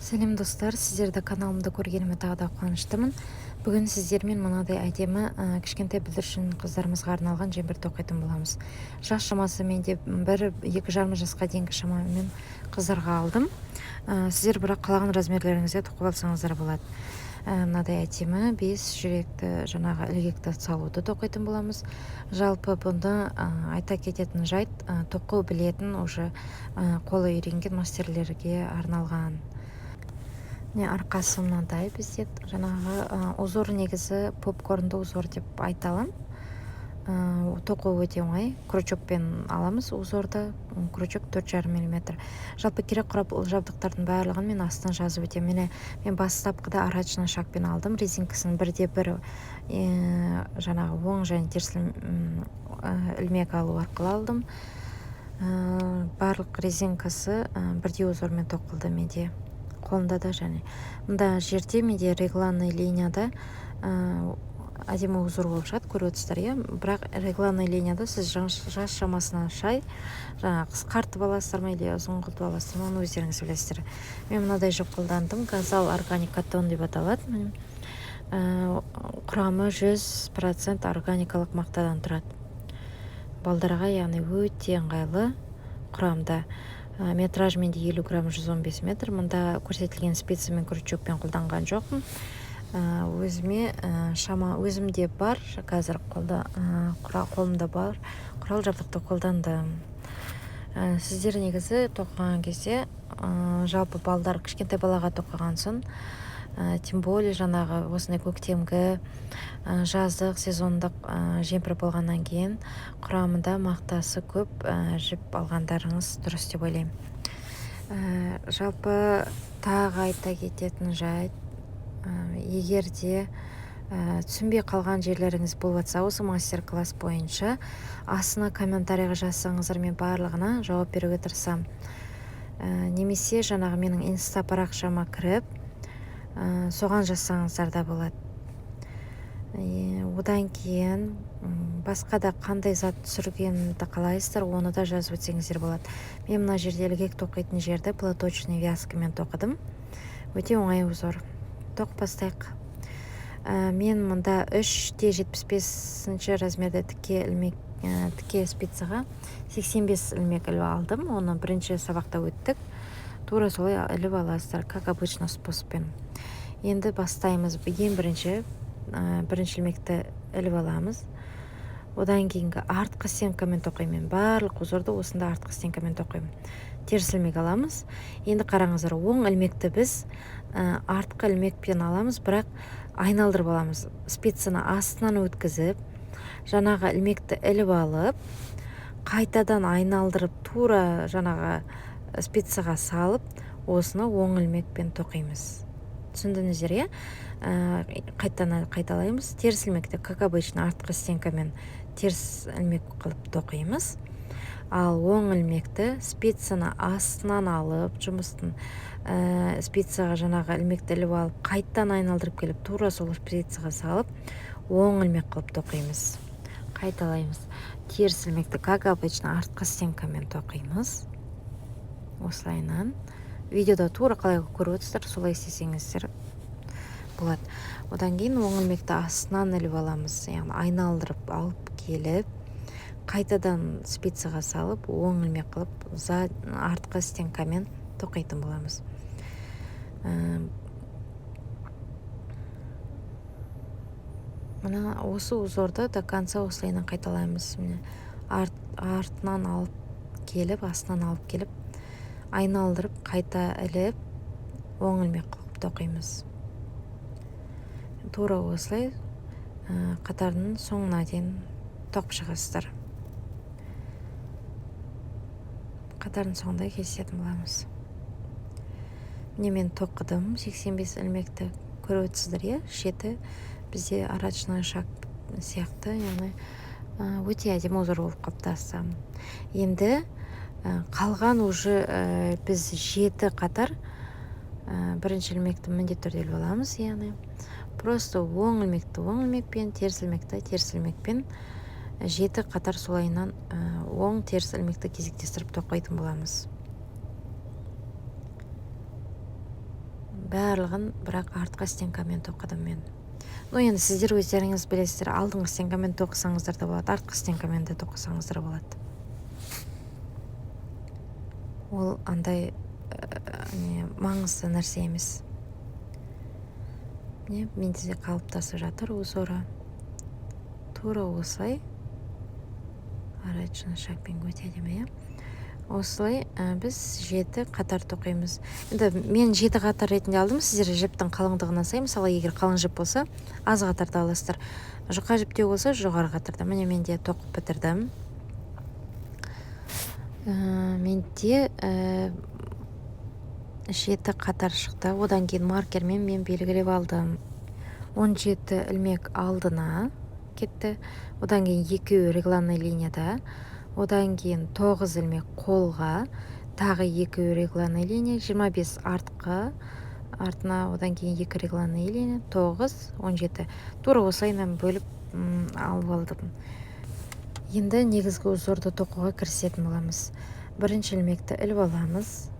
Сәлем, достар! Сіздерді каналымда көргеніме тағы да қуаныштымын. Бүгін сіздермен мынадай әдемі кішкентай бүлдіршін қыздарымызға арналған жемпір тоқитын боламыз. Жас шамасы менде 1-2,5 жасқа дейінгі шамамен қыздарға алдым. Сіздер бірақ қалаған размерлеріңізде тоқып алсаңыздар болады. Мынадай әдемі бес жүректі, жаңағы ілгекті салуды тоқитын боламыз. Жалпы бұны айта кететін жайт, тоқу білетін, уже қолы үйренген мастерлерге арналған. Міне, арқасы мынадай. Бізде жаңағы узор негізі попкорнды узор деп айта аламын. Тоқу өте оңай. Крючокпен аламыз узорды, крючок 4,5 миллиметр. Жалпы керек құрал жабдықтардың барлығын мен астына жазып өтемін. Міне, мен бастапқыда арочный шагпен алдым, резинкасын бірде бір жаңағы оң және теріс ілмек алу арқылы алдым. Барлық резинкасы бірдей узормен тоқылды менде қолында да. Және мында жерде менде регланный линияда әдемі узор болып шығады, көріп отырсыздар, иә. Бірақ регланный линияда сіз жас шамасына шай жаңағы қысқартып аласыздар ма или ұзын қылтып аласыздар ма, оны өздеріңіз білесіздер. Мен мынадай жіп қолдандым, Газал Органик Коттон деп аталады. Құрамы 100% органикалық мақтадан тұрады. Балдарға, яғни, өте ыңғайлы құрамда. Метраж менде 50 грамм, 115 метр. Мында көрсетілген спица мен крючокпен қолданған жоқпын. Өзіме шама, өзімде бар қазір қолда, қолымда бар құрал жабдықты қолдандым. Сіздер негізі тоқыған кезде, жалпы балдар, кішкентай балаға тоқыған соң, тем более жаңағы осындай көктемгі, жаздық, сезондық жемпір болғаннан кейін, құрамында мақтасы көп жіп алғандарыңыз дұрыс деп ойлаймын. Жалпы тағы айта кететін жайт, егер де түсінбей қалған жерлеріңіз болып жатса осы мастер класс бойынша, астына комментарийға жазсаңыздар, мен барлығына жауап беруге тырысамын. Немесе жаңағы менің инста парақшама кіріп, соған жазсаңыздар да болады. Одан кейін басқа да қандай зат түсіргенімді қалайсыздар, оны да жазып өтсеңіздер болады. Мен мына жерде ілгек тоқитын жерді платочный вязкамен тоқыдым, өте оңай узор. Тоқып бастайық. Мен мында 3,75 размерде тіке ілмек, тіке спицаға 85 ілмек іліп алдым. Оны бірінші сабақта өттік. Тура солай іліп аласыздар, как обычно способпен. Енді бастаймыз. Ең бірінші бірінші ілмекті іліп аламыз. Одан кейінгі артқы стенкамен тоқимын. Мен барлық узорды осында артқы стенкамен тоқимын. Теріс ілмек аламыз. Енді қараңыздар, оң ілмекті біз артқы ілмекпен аламыз, бірақ айналдырып аламыз. Спицаны астынан өткізіп, жаңағы ілмекті іліп алып, қайтадан айналдырып, тура жаңағы спицаға салып, осыны оң ілмекпен тоқимыз. Түсіндіңіздер, иә? Қайтадан қайталаймыз. Теріс ілмекті, как обычно, артқы стенкамен теріс ілмек қылып тоқимыз, ал оң ілмекті спицаны астынан алып, жұмыстың спицаға жаңағы ілмекті іліп алып, қайтадан айналдырып келіп, тура сол спицаға салып, оң ілмек қылып тоқимыз. Қайталаймыз. Теріс ілмекті, как обычно, артқы стенкамен тоқимыз. Осылайынан, видеода тура қалай көріп отырсыздар, солай істесеңіздер болады. Одан кейін оң ілмекті астынан іліп аламыз, яғни айналдырып алып келіп, қайтадан спицаға салып, оң ілмек қылып артқы стенкамен тоқитын боламыз. Мына осы узорды до конца осылайынан қайталаймыз. Міне, артынан алып келіп, астынан алып келіп, айналдырып, қайта іліп, оң ілмек қылып тоқимыз. Тура осылай қатардың соңына дейін тоқып шығасыздар. Қатардың соңында кездесетін боламыз. Міне, мен тоқыдым 85 ілмекті, көріп отырсыздар, иә. Шеті бізде арочный шаг сияқты, яғни өте әдемі узор болып қалыптасты. Енді қалған уже біз жеті қатар бірінші ілмекті міндетті түрде іліп аламыз, яғни просто оң ілмекті оң ілмекпен, теріс ілмекті теріс ілмекпен жеті қатар солайынан оң, теріс ілмекті кезектестіріп тоқитын боламыз. Барлығын бірақ артқы стенкамен тоқыдым мен. Ну, енді сіздер өздеріңіз білесіздер, алдыңғы стенкамен тоқысаңыздар да болады, артқы стенкамен де тоқысаңыздар болады. Ол андай не, маңызды нәрсе емес. Міне, менде де қалыптасып жатыр узоры. Тура осылай. Арачный шагпен өте әдемі, иә? Осылай біз 7 қатар тоқимыз. Енді мен 7 қатар ретінде алдым. Сіздер жіптің қалыңдығына сай, мысалы, егер қалың жіп болса, аз қатарда аласыздар. Жұқа жіптеу болса, жоғары қатарда. Міне, мен де тоқып бітірдім. Менде 7 қатар шықты. Одан кейін маркермен мен белгілеп алдым. 17 ілмек алдына кетті. Одан кейін екеуі регланный линияда. Одан кейін 9 ілмек қолға, тағы екеуі регланный линия, 25 артқы, артына, одан кейін 2 регланный линия, 9, 17. Тура осылайынан бөліп алып алдым. Енді негізгі узорды тоқуға кірісетін боламыз. Бірінші ілмекті іліп аламыз.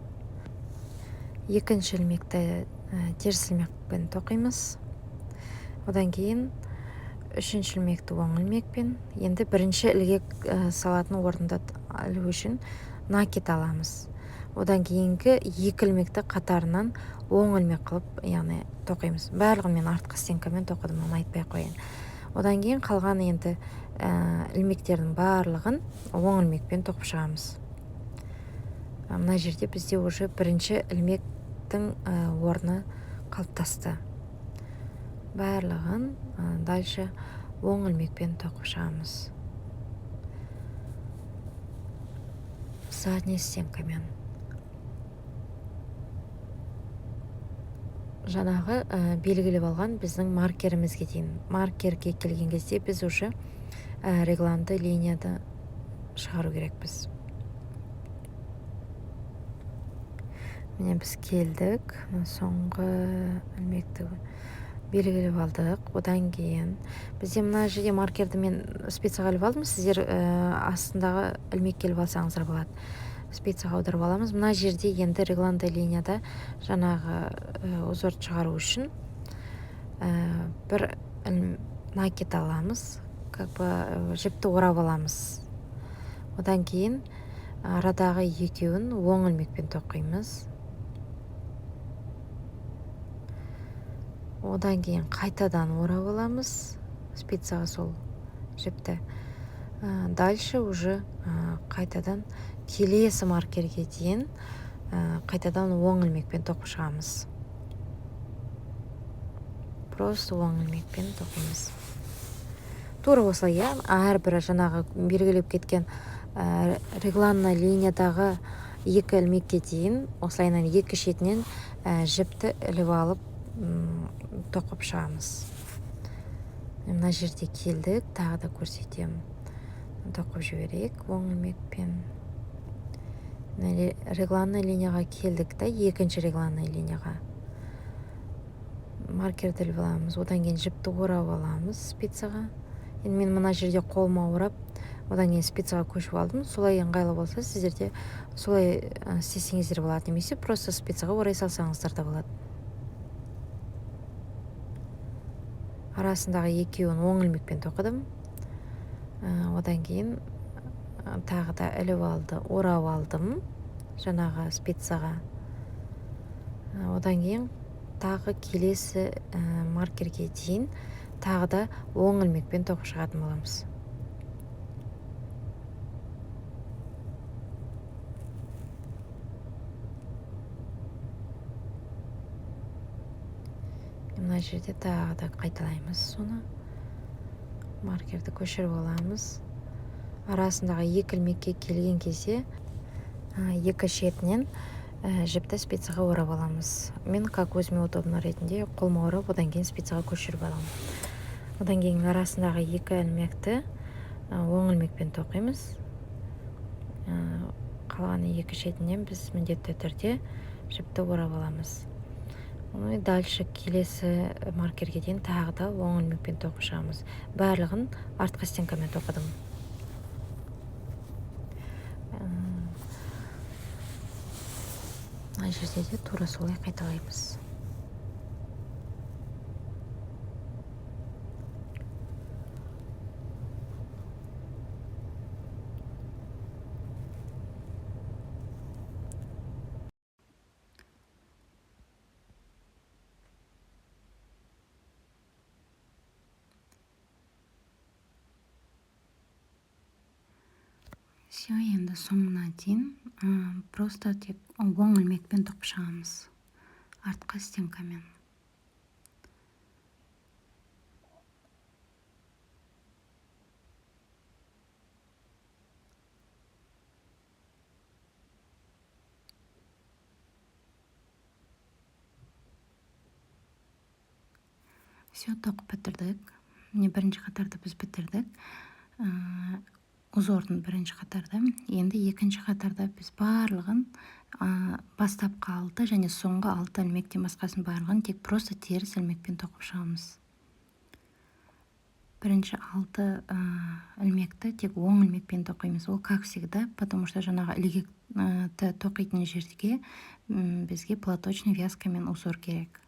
Екінші ілмекті теріс ілмекпен тоқимыз. Одан кейін үшінші ілмекті оң ілмекпен. Енді бірінші ілгек салатын орында ілу үшін накид аламыз. Одан кейінгі екі ілмекті қатарынан оң ілмек қылып, яғни тоқимыз. Барлығын мен артқы стенкамен тоқыдым, оны айтпай ақ қояйын. Одан кейін қалған енді ілмектердің барлығын оң ілмекпен тоқып шығамыз. Мына жерде бізде уже бірінші ілмектің орны қалыптасты. Барлығын дальше оң ілмекпен тоқып шығамыз. Задний стенкамен. Жаңағы белгілеп алған біздің маркерімізге дейін. Маркерге келген кезде біз уже регланды линияды шығару керекпіз. Міне, біз келдік. Мына соңғы ілмекті белгілеп алдық. Одан кейін бізде мына жерде маркерді мен спицаға іліп алдым. Сіздер астындағы ілмекке іліп алсаңыздар болады. Спицаға аударып аламыз. Мына жерде енді регланды линияда жаңағы узорды шығару үшін бір накид аламыз, как бы жіпті орап аламыз. Одан кейін арадағы екеуін оң ілмекпен тоқимыз. Одан кейін қайтадан орап аламыз спицаға сол жіпті. Дальше уже қайтадан келесі маркерге дейін қайтадан оң ілмекпен тоқып шығамыз. Просто оң ілмекпен тоқимыз. Тура осылай, иә, әрбір жаңағы белгілеп кеткен регланный линиядағы екі ілмекке дейін осылайынан екі шетінен жіпті іліп алып, тоқып шығамыз. Мына жерде келдік, тағы да көрсетемін. Тоқып жіберейік оң ілмекпен. Мына регланный линияға келдік та, екінші регланный линияға маркерді іліп аламыз. Одан кейін жіпті орап аламыз спицаға. Енді мен мына жерде қолыма орап, одан кейін спицаға көшіп алдым. Солай ыңғайлы болса, сіздер де солай істесеңіздер болады, немесе просто спицаға орай салсаңыздар да болады. Арасындағы екеуін оң ілмекпен тоқыдым. Одан кейін тағы да іліп алды, орап алдым жаңағы спицаға. Одан кейін тағы келесі маркерге дейін тағы да оң ілмекпен тоқып шығатын боламыз. Мына жерде тағы да қайталаймыз соны. Маркерді көшіріп аламыз. Арасындағы екі ілмекке келген кезде, екі шетінен жіпті спицаға орап аламыз. Мен как өзіме удобно ретінде қолыма орап, одан кейін спицаға көшіріп аламын. Одан кейін арасындағы екі ілмекті оң ілмекпен тоқимыз. Қалған екі шетінен біз міндетті түрде жіпті орап аламыз. Ну и дальше келесі маркерге дейін тағы да оң ілмекпен тоқып шығамыз. Барлығын артқы стенкамен тоқыдым. Мына жерде де тура солай қайталаймыз. Все, енді соңына дейін просто тек оң ілмекпен тоқып шығамыз, артқы стенкамен. Все, тоқып бітірдік. Міне, бірінші қатарды біз бітірдік, узордың бірінші қатарда. Енді екінші қатарда біз барлығын, бастапқы алты және соңғы алты ілмектен басқасын барлығын тек просто теріс ілмекпен тоқып шығамыз. Бірінші алты ілмекті тек оң ілмекпен тоқимыз. Ол как всегда, потому что жаңағы ілгекті тоқитын жерге бізге платочный вязкамен узор керек.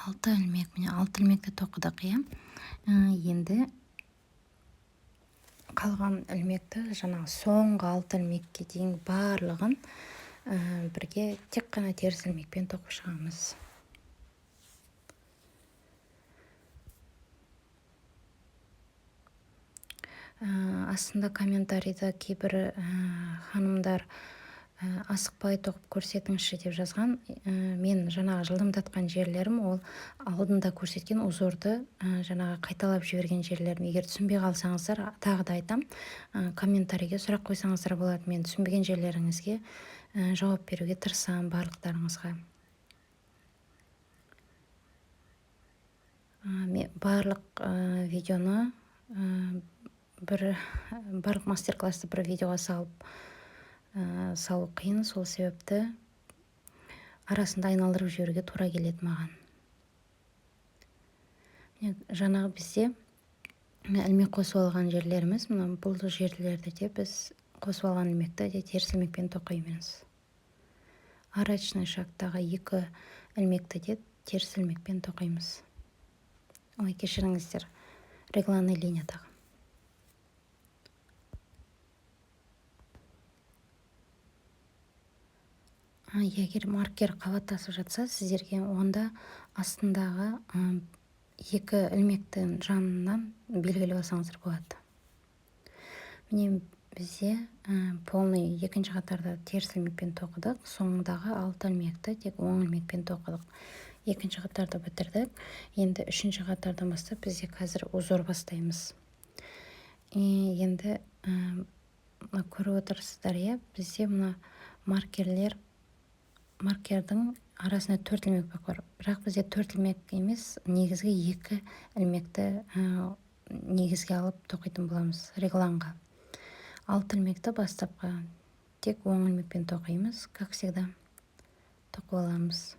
Алты ілмек, міне, алты ілмекті тоқыдық, иә. Енді қалған ілмекті, жаңағы соңғы алты ілмекке дейін барлығын бірге тек қана теріс ілмекпен тоқып шығамыз. Астында комментарийда кейбір ханымдар асықпай тоқып көрсетіңізші деп жазған. Мен жаңағы жылдамдатқан жерлерім ол алдында көрсеткен узорды, жаңағы қайталап жіберген жерлерім. Егер түсінбей қалсаңыздар, тағы да айтам, комментарийге сұрақ қойсаңыздар болады. Мен түсінбеген жерлеріңізге жауап беруге тырысамын барлықтарыңызға. Мен барлық видеоны, бір барлық мастер-классты бір видеоға салу қиын, сол себепті арасында айналдырып жіберуге тура келеді маған. Міне, жаңағы бізде ілмек қосып алған жерлеріміз, мына бұл жерлерді де біз қосып алған ілмекті де теріс ілмекпен тоқимыз. Арочный шагтағы екі ілмекті де теріс ілмекпен тоқимыз. Ой, кешіріңіздер, регланный линиядағы. Егер маркер қабаттасып жатса сіздерге, онда астындағы екі ілмектің жанынан белгілеп алсаңыздар болады. Міне, бізде полный екінші қатарда теріс ілмекпен тоқыдық, соңындағы алты ілмекті тек оң ілмекпен тоқыдық. Екінші қатарды бітірдік. Енді үшінші қатардан бастап бізде қазір узор бастаймыз. Енді мына көріп отырсыздар, иә, бізде мына маркердің арасында төрт ілмек бар. Бірақ бізде төрт ілмек емес, негізгі екі ілмекті негізге алып тоқитын боламыз регланға. Алты ілмекті бастапқы тек оң ілмекпен тоқимыз, как всегда тоқып аламыз.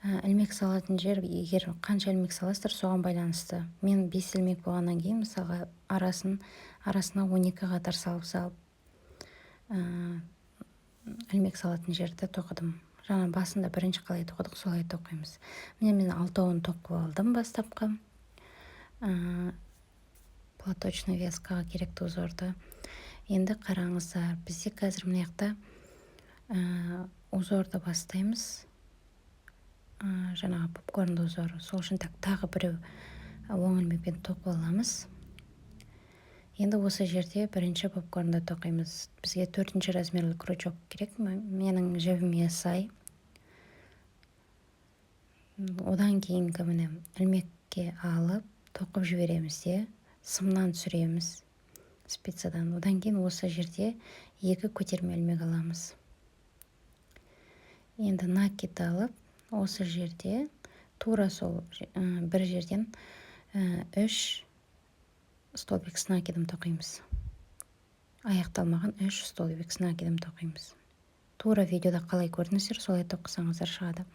Ілмек салатын жер, егер қанша ілмек саласыздар, соған байланысты. Мен 5 ілмек болғаннан кейін, мысалға, арасына 12 қатар салып салып, ілмек салатын жерді тоқыдым. Жаңа басында бірінші қалай тоқыдық, солай тоқимыз. Міне, мен алтауын тоқып алдым бастапқы. Платочный вязкаға керекті узорды. Енді қараңыздар, бізде қазір мына жақта, узорды бастаймыз. Жаңағы попкорнды узоры. Сол үшін тағы біреу оң ілмекпен тоқып аламыз. Енді осы жерде бірінші попкорнды тоқимыз. Бізге 4 размерлі крючок керек, менің жібіме сай. Одан кейінгі міне ілмекке алып тоқып жібереміз де, сымнан түсіреміз спицадан. Одан кейін осы жерде екі көтерме ілмек аламыз. Енді накид алып, осы жерде тура сол бір жерден, 3 столбик с накидом тоқимыз. Аяқталмаған 3 столбик с накидом тоқимыз. Тура видеода қалай көрдіңіздер, солай тоқысаңыздар шығады.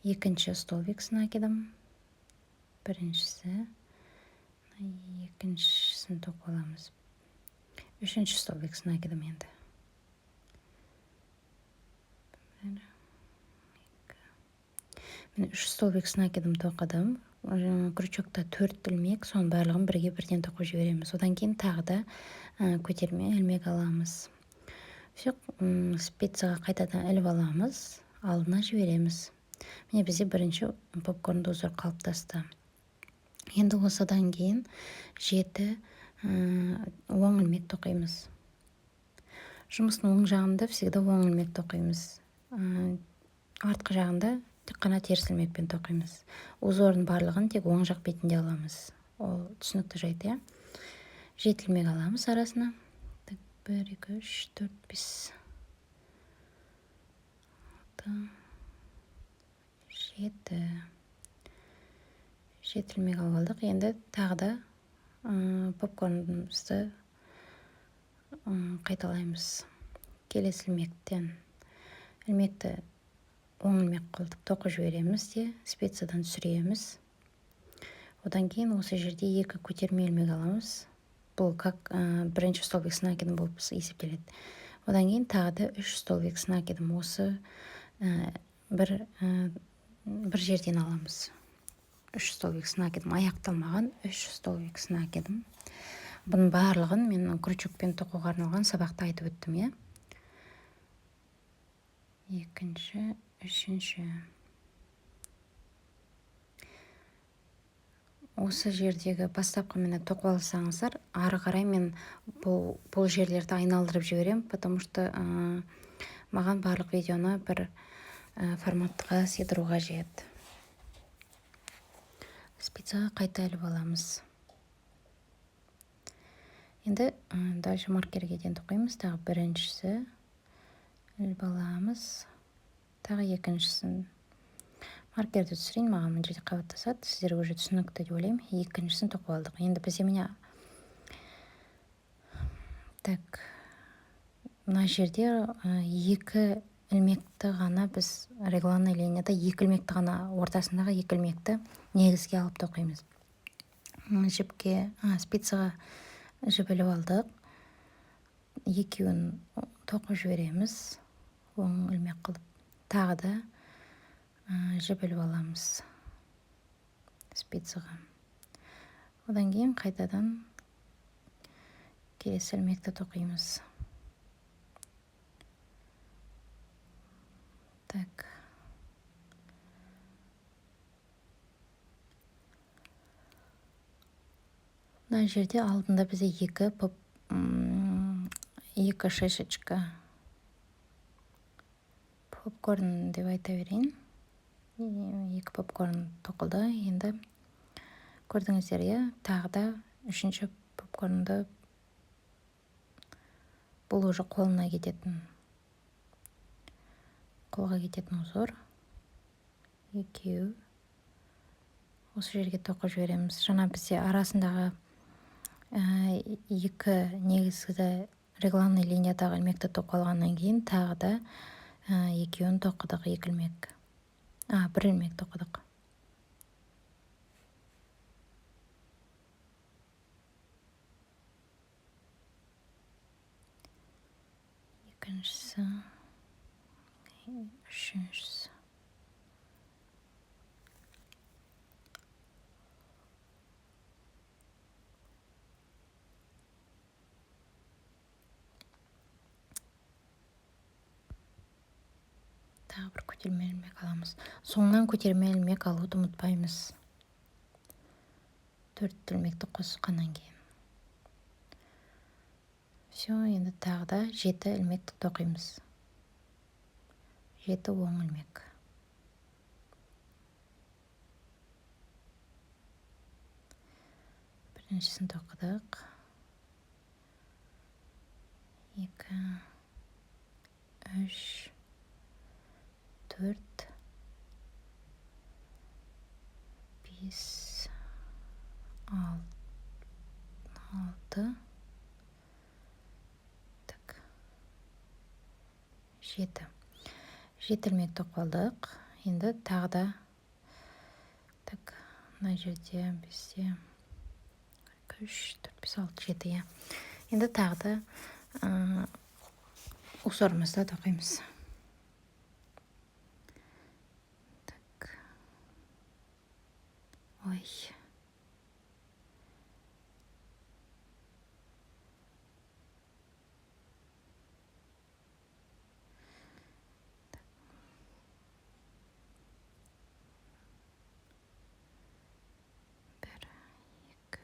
Екінші столбик с накидом, біріншісі, екіншісін тоқып аламыз. Үшінші столбик с накидом енді. Бір, екі. Міне, 3 столбик с накидом тоқыдым. Крючокта 4 ілмек, соның барлығын бірге бірден тоқып жібереміз. Одан кейін тағы да көтерме ілмек аламыз. Все, спицаға қайтадан іліп аламыз, алдына жібереміз. Міне, бізде бірінші попкорнды узор қалыптасты. Енді осыдан кейін 7 оң ілмек тоқимыз. Жұмыстың оң жағында всегда оң ілмек тоқимыз. Артқы жағында тек қана теріс ілмекпен тоқимыз. Узордың барлығын тек оң жақ бетінде аламыз. Ол түсінікті жайт, иә? 7 ілмек аламыз арасына. Так, 1, 2, 3, 4, 5, 6, 7. 7 ілмек алып алдық. Енді тағы да попкорнымызды қайталаймыз. Келесі ілмектен ілмекті оң ілмек қылып тоқып жібереміз де, спицадан түсіреміз. Одан кейін осы жерде 2 көтерме ілмек аламыз. Бұл как бірінші столбик с накидом болып есептеледі. Одан кейін тағы да 3 столбик с накидом осы бір жерден аламыз. 3 столбик с накидом, аяқталмаған 3 столбик с накидом. Бұның барлығын мен крючокпен тоқуға арналған сабақта айтып өттім, иә? Екінші, үшінші. Осы жердегі бастапқы мені тоқып алсаңыздар, ары қарай мен бұл жерлерді айналдырып жіберемін, потому что маған барлық видеоны бір форматқа сыйдыру қажет. Спицаға қайта іліп аламыз. Енді дальше маркерге дейін тоқимыз. Тағы біріншісі іліп аламыз, тағы екіншісін. Маркерді түсірейін, маған мына жерде қабаттасады, сіздерге уже түсінікті деп ойлаймын. Екіншісін тоқып алдық. Енді бізде міне так, мына жерде 2 ілмекті ғана біз регланный линияда 2 ілмекті ғана, ортасындағы 2 ілмекті негізге алып тоқимыз. Жіпке, спицаға жіп іліп алдық. Екеуін тоқып жібереміз оң ілмек қылып. Тағы да жіп іліп аламыз спицаға. Одан кейін қайтадан келесі ілмекті тоқимыз. Так. Мына жерде алдында бізде екі шишечка попкорн деп айта берейін. 2 попкорн тоқылды. Енді көрдіңіздер, иә, тағы да үшінші попкорнды, бұл уже қолына кететін, қолға кететін узор. Екеу осы жерге тоқып жібереміз. Жаңа бізде арасындағы 2 негізгі регланный линиядағы ілмекті тоқып алғаннан кейін тағы да екеуін тоқыдық, екі ілмек. Бір ілмек тоқыдық. Екіншісі, үшіншісі. Тағы бір көтерме ілмек аламыз. Соңынан көтерме ілмек алуды ұмытпаймыз. 4 ілмекті қосқаннан кейін. Все, енді тағы да 7 ілмекті тоқимыз. 7 оң ілмек. Біріншісін тоқыдық. 2, 3, 4, 5, 6, так, 7. 7 ілмек тоқып алдық. Енді тағы да, так, мына жерде бізде 3, 4, 5, 6, 7, иә. Енді тағы да узорымызды тоқимыз. Так. Ой, бір, екі,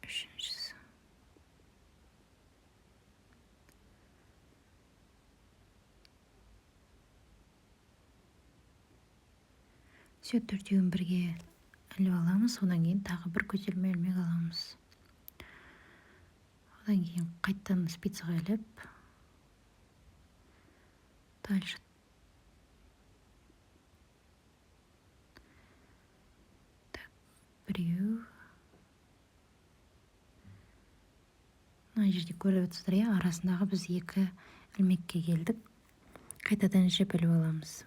үшіншісі. Все, төртеуін бірге іліп аламыз. Одан кейін тағы бір көтерме ілмек аламыз. Одан кейін қайтадан спицаға іліп, дальше так, біреу. Мына жерде көріп отырсыздар, иә, арасындағы біз екі ілмекке келдік. Қайтадан жіп іліп аламыз.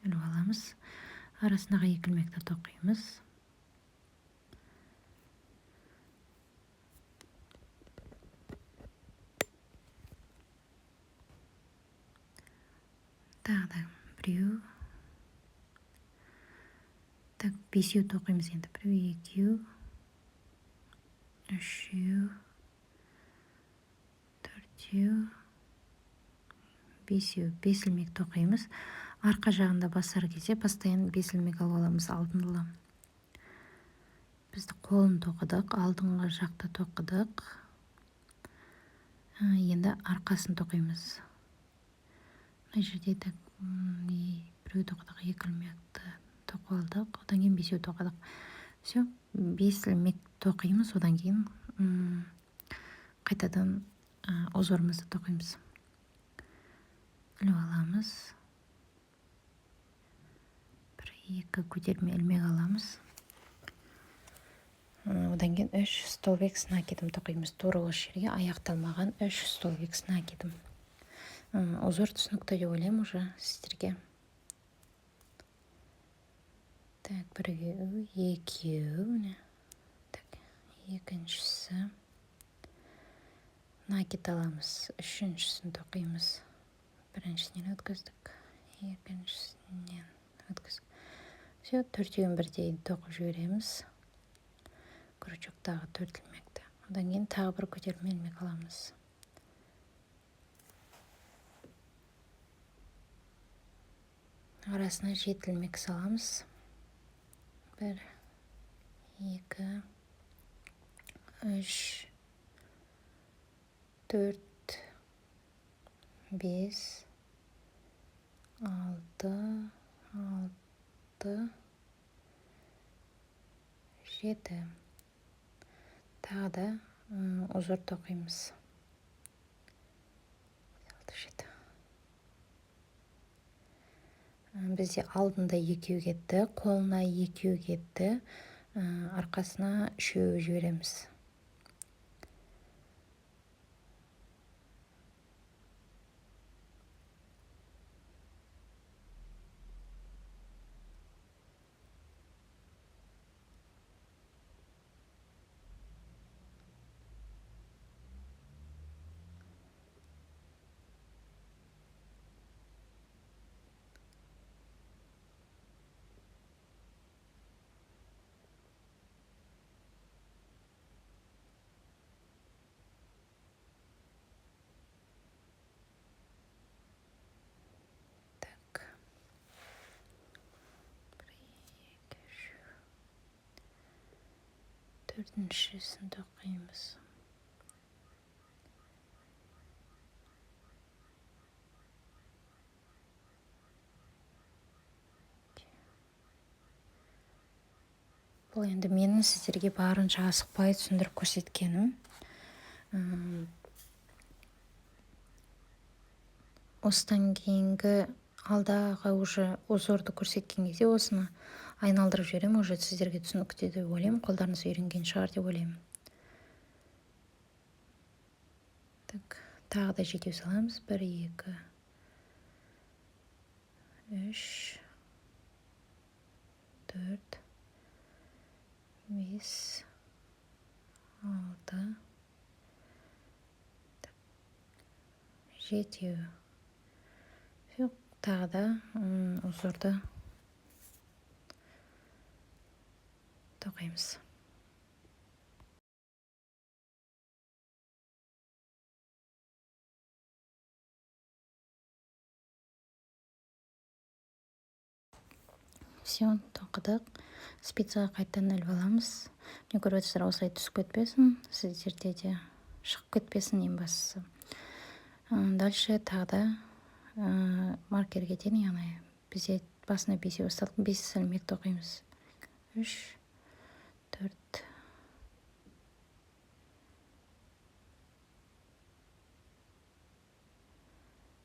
Іліп аламыз. Арасындағы екі ілмекті тоқимыз. Тағы да біреу. Так, бесеу тоқимыз енді. Біреу, екеу, үшеу, төртеу, бесеу. Бес ілмек тоқимыз. Арқа жағында басар кезде постоянно бес ілмек алып аламыз алдын ала. Бізді қолын тоқыдық, алдыңғы жақта тоқыдық. Енді арқасын тоқимыз. Мына жерде так, біреу тоқыдық, екі ілмекті тоқып алдық, одан кейін бесеу тоқыдық. Все, бес ілмек тоқимыз, одан кейін қайтадан узорымызды тоқимыз. Іліп аламыз. Бір, екі көтерме ілмек аламыз. Одан кейін үш столбик с накидом тоқимыз. Тура осы жерге аяқталмаған үш столбик с накидом. Узор түсінікті деп ойлаймын уже сіздерге. Так, біреу, екеу, міне. Так, екіншісі. Накид аламыз, үшіншісін тоқимыз. Біріншісінен өткіздік, екіншісінен өткіздік. Все, төртеуін бірдей тоқып жібереміз. Крючоктағы төрт ілмекті. Одан кейін тағы бір көтерме ілмек аламыз. Арасына жеті ілмек саламыз. Бір, екі, үш, төрт, бес, алты, алты, жеті. Тағы да узор тоқимыз. Алты, жеті. Бізде алдында екеу кетті, қолына екеу кетті, арқасына үшеу жібереміз. Төртіншісін тоқимыз. Бұл енді менің сіздерге барынша асықпай түсіндіріп көрсеткенім. Осыдан кейінгі алдағы уже узорды көрсеткен кезде осыны айналдырып жіберемін, уже сіздерге түсінікті деп ойлаймын, қолдарыңыз үйренген шығар деп ойлаймын. Так, тағы да жетеу саламыз. 1, 2, 3, 4, 5, 6, жетеу. Все, тағы да узорды тоқимыз. Все, тоқыдық. Спицаға қайтадан іліп аламыз. Міне, көріп отырсыздар, осылай түсіп кетпесін, сіздерде де шығып кетпесін ең бастысы. Дальше тағы да маркерге дейін, яғни бізде басына бесеу бастадық, 5 ілмек тоқимыз. 3, 4,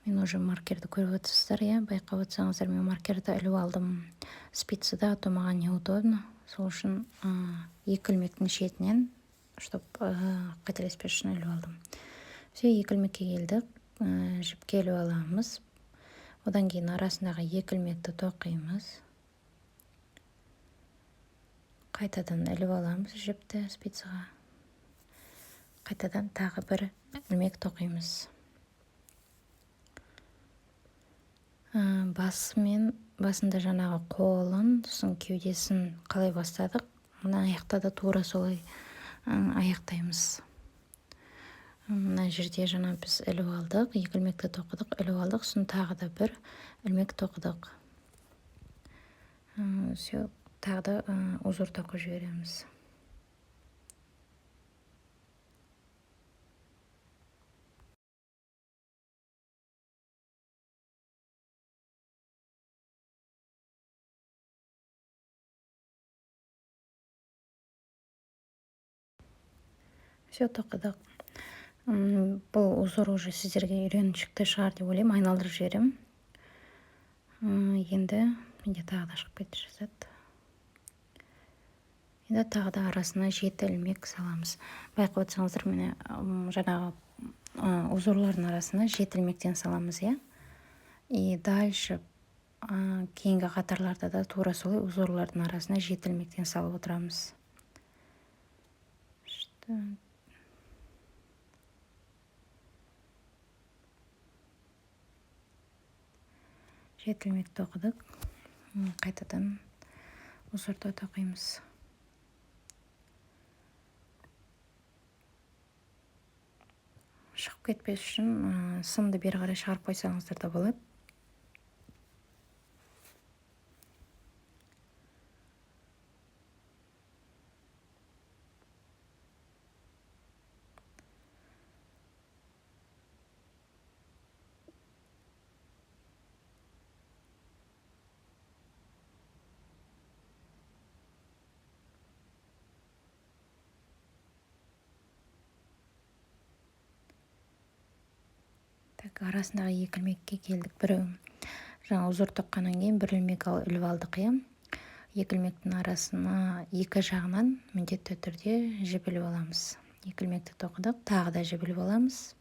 мен уже маркерді көріп отырсыздар, иә, байқап отырсаңыздар, мен маркерді іліп алдым спицада, а то маған неудобно. Сол үшін екі ілмектің шетінен, чтоб қателеспес үшін іліп алдым. Все, екі ілмекке келдік, жіпке іліп аламыз. Одан кейін арасындағы екі ілмекті тоқимыз. Қайтадан іліп аламыз жіпті спицаға. Қайтадан тағы бір ілмек тоқимыз. Басымен, басында жаңағы қолын, сосын кеудесін қалай бастадық, мына аяқта да тура солай аяқтаймыз. Мына жерде жаңа біз іліп алдық, екі ілмекті тоқыдық, іліп алдық, сосын тағы да бір ілмек тоқыдық. Все, тағы да узор тоқып жібереміз. Все, тоқыдық. Бұл узор уже сіздерге үйреншікті шығар деп ойлаймын, айналдырып жіберемін. Енді менде тағы да шығып кетті жазады. Енді тағы да арасына 7 ілмек саламыз. Байқап отырсаңыздар, міне, жаңағы узорлардың арасына 7 ілмектен саламыз, иә. И дальше кейінгі қатарларда да тура солай узорлардың арасына 7 ілмектен салып отырамыз. Что? 7 ілмек тоқыдық. Қайтадан узорды тоқимыз. Шығып кетпес үшін сымды бері қарай шығарып қойсаңыздар да болады. Так, арасындағы екі ілмекке келдік. Біреу жаңа узор тоққаннан кейін бір ілмек іліп алдық, иә. Екі ілмектің арасына екі жағынан міндетті түрде жіп іліп аламыз. Екі ілмекті тоқыдық, тағы да жіп іліп аламыз.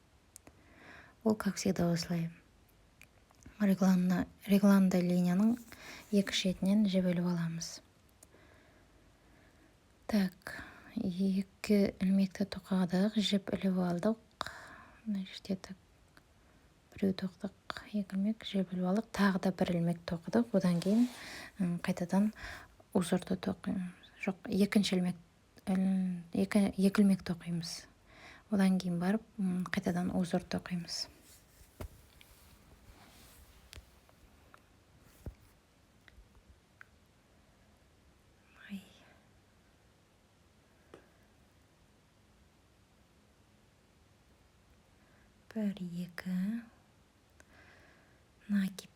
Ол, как всегда, осылай. Регланды линияның екі шетінен жіп іліп аламыз. Так, екі ілмекті тоқыдық, жіп іліп алдық. Мына жерде так біреу тоқыдық, екі ілмек жіп іліп алдық, тағы да бір ілмек тоқыдық. Одан кейін қайтадан узорды тоқимыз. Жоқ, екінші ілмек, екі ілмек тоқимыз. Одан кейін барып, қайтадан узор тоқимыз. Ай. Бір, екі, накид.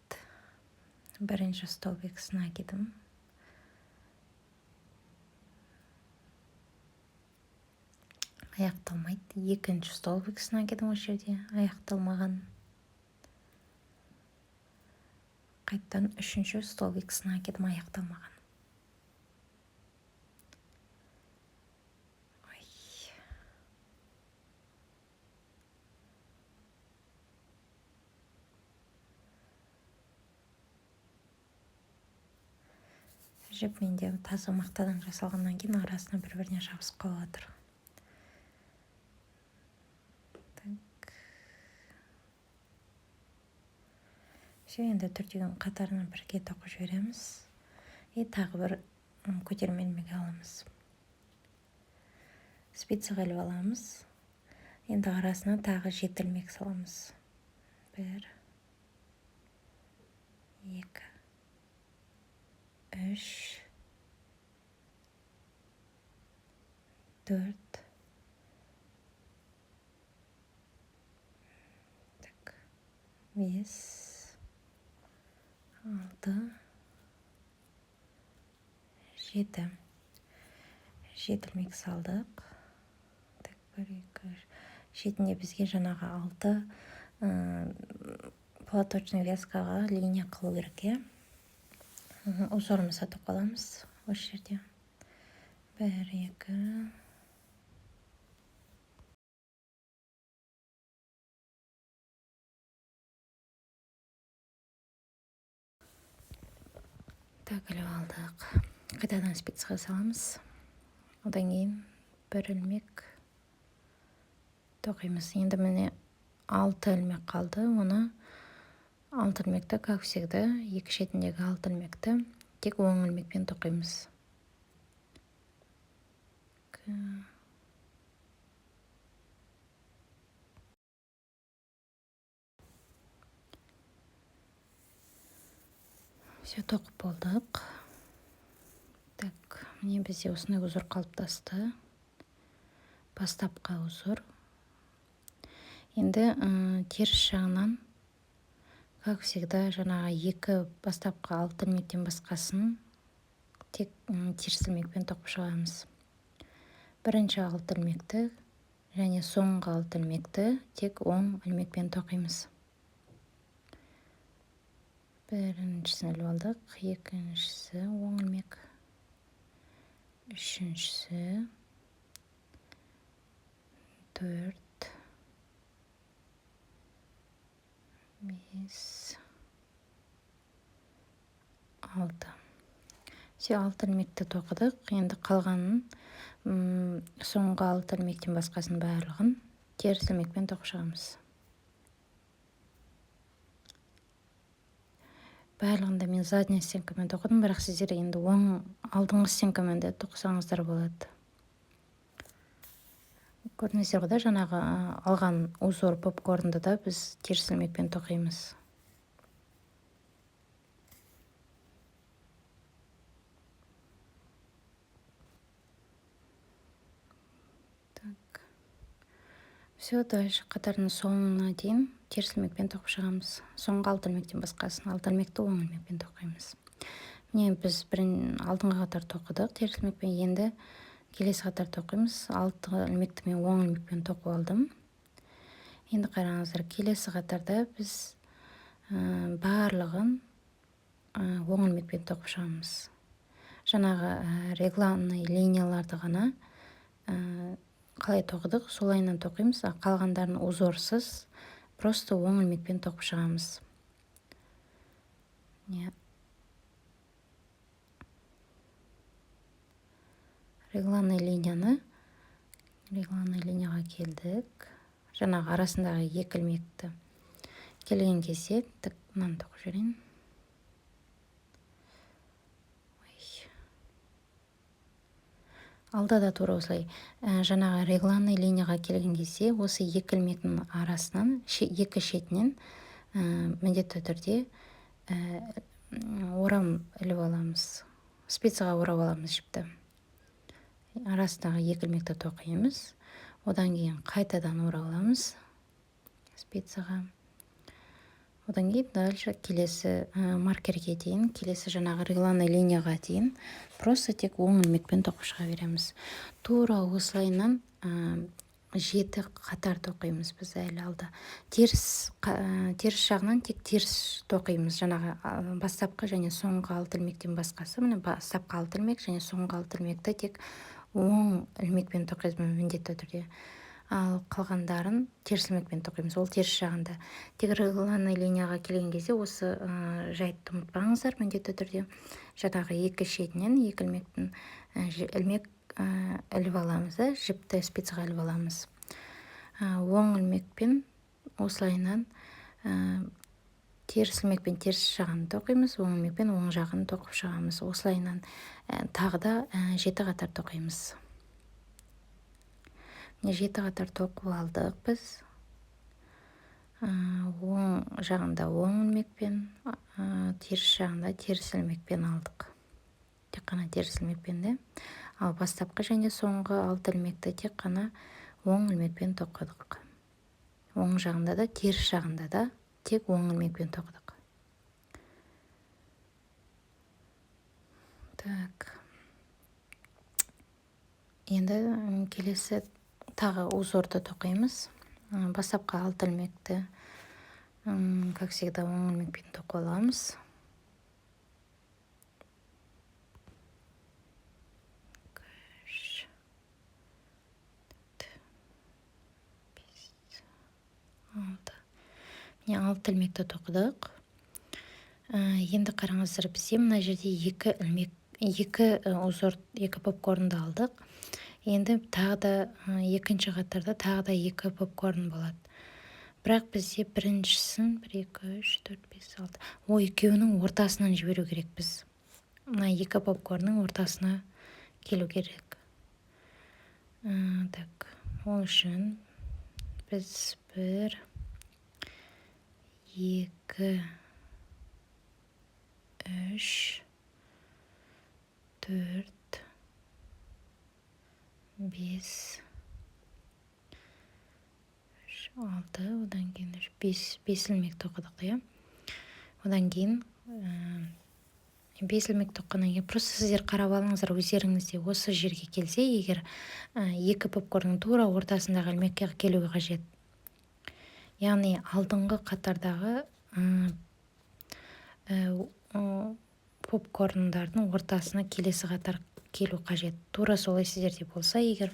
Бірінші столбик с накидом. Аяқталмайды. Екінші столбик с накидом осы жерде аяқталмаған. Қайтадан үшінші столбик с накидом аяқталмаған. Ой. Жіп менде таза мақтадан жасалғаннан кейін арасына бір-біріне жабысып қалып жатыр. Так. Все, енді төртеуін қатарынан бірге тоқып жібереміз. И тағы бір көтерме ілмек аламыз. Спицаға іліп аламыз. Енді арасына тағы 7 ілмек саламыз. 1, 2, 3, 4, так, 5, 6, 7. 7 ілмек салдық. Так, 1, 2, 3. Жетінде бізге жаңағы 6 платочный вязкаға линия қылу керек, иә. Узорымызды тоқып аламыз осы жерде. 1, 2. Так, іліп алдық. Қайтадан спицаға саламыз. Одан кейін бір ілмек тоқимыз. Енді міне 6 ілмек қалды. Оны 6 ілмекті, как всегда, екі шетіндегі 6 ілмекті тек оң ілмекпен тоқимыз. Все, тоқып болдық. Так, міне бізде осындай узор қалыптасты. Бастапқы узор. Енді теріс жағынан, как всегда, жаңағы екі бастапқы 6 ілмектен басқасын тек теріс ілмекпен тоқып шығамыз. Бірінші 6 ілмекті және соңғы 6 ілмекті тек оң ілмекпен тоқимыз. Біріншісін іліп алдық, екіншісі оң ілмек, үшіншісі, 4, 5, 6. Все, 6 ілмекті тоқыдық. Енді қалғанын, соңғы 6 ілмектен басқасын барлығын теріс ілмекпен тоқып шығамыз. Барлығында мен задняя стенкамен тоқыдым, бірақ сіздер енді оң алдыңғы стенкамен де тоқысаңыздар болады. Көрдіңіздер ғой да, жаңағы алған узор попкорнды да біз теріс ілмекпен тоқимыз. Так. Все, дальше қатардың соңына дейін теріс ілмекпен тоқып шығамыз. Соңғы 6 ілмектен басқасын 6 ілмекті оң ілмекпен тоқимыз. Міне біз алдыңғы қатар тоқыдық теріс ілмекпен, енді келесі қатар тоқимыз. 6 ілмекті мен оң ілмекпен тоқып алдым. Енді қараңыздар, келесі қатарда біз барлығын оң ілмекпен тоқып шығамыз. Жаңағы регланный линияларды ғана қалай тоқыдық, солайынан тоқимыз, а қалғандарын узорсыз просто оң ілмекпен тоқып шығамыз. Міне. Регланный линияны, регланный линияға келдік. Жаңағы арасындағы екі ілмекті келген кезде тік мынаны тоқып жіберейін. Ой. Алда да тура осылай. Жаңағы регланный линияға келген кезде осы екі ілмектің арасынан, екі шетінен міндетті түрде орам іліп аламыз. Спицаға орап аламыз жіпті. Арасындағы екі ілмекті тоқимыз. Одан кейін қайтадан орап аламыз спицаға. Одан кейін дальше келесі маркерге дейін, келесі жаңағы регланный линияға дейін просто тек оң ілмекпен тоқып шыға береміз. Тура осылайынан 7 қатар тоқимыз біз әлі алда. Теріс жағынан тек теріс тоқимыз. Жаңағы бастапқы және соңғы 6 ілмектен басқасы, міне бастапқы 6 ілмек және соңғы 6 ілмекті тек оң ілмекпен тоқимыз міндетті түрде. Ал қалғандарын теріс ілмекпен тоқимыз. Ол теріс жағында. Тек регланный линияға келген кезде осы жайтты ұмытпаңыздар міндетті түрде. Жаңағы екі шетінен екі ілмектің ілмек іліп аламыз да, жіпті спицаға іліп аламыз. Оң ілмекпен осылайынан теріс ілмекпен теріс жағын тоқимыз, оң ілмекпен оң жағын тоқып шығамыз. Осылайынан тағы да 7 қатар тоқимыз. Міне 7 қатар тоқып алдық біз. Оң жағында оң ілмекпен, теріс жағында теріс ілмекпен алдық. Тек қана теріс ілмекпен де. Ал бастапқы және соңғы 6 ілмекті тек қана оң ілмекпен тоқыдық. Оң жағында да, теріс жағында да тек оң ілмекпен тоқыдық. Так. Енді келесі тағы узорды тоқимыз. Бастапқы 6 ілмекті, как всегда, оң ілмекпен тоқып аламыз. Үш, төрт, бес, алты. Міне 6 ілмекті тоқыдық. Енді қараңыздар, бізде мына жерде екі ілмек, екі узор, екі попкорнды алдық. Енді тағы да екінші қатарда тағы да екі попкорн болады. Бірақ бізде біріншісін 1, 2, 3, 4, 5, 6. О, екеуінің ортасынан жіберу керек біз. Мына екі попкорнның ортасына келу керек. Так, ол үшін біз 1, 2, 3, 4, 5, 3, 6, одан кейін үш, бес, бес ілмек тоқыдық, иә? Одан кейін 5 ілмек тоққаннан кейін просто сіздер қарап алыңыздар өздеріңізде осы жерге келсе, егер екі попкорнның тура ортасындағы ілмекке келуге қажет. Яғни алдыңғы қатардағы попкорндардың ортасына келесі қатар келу қажет. Тура солай сіздерде болса, егер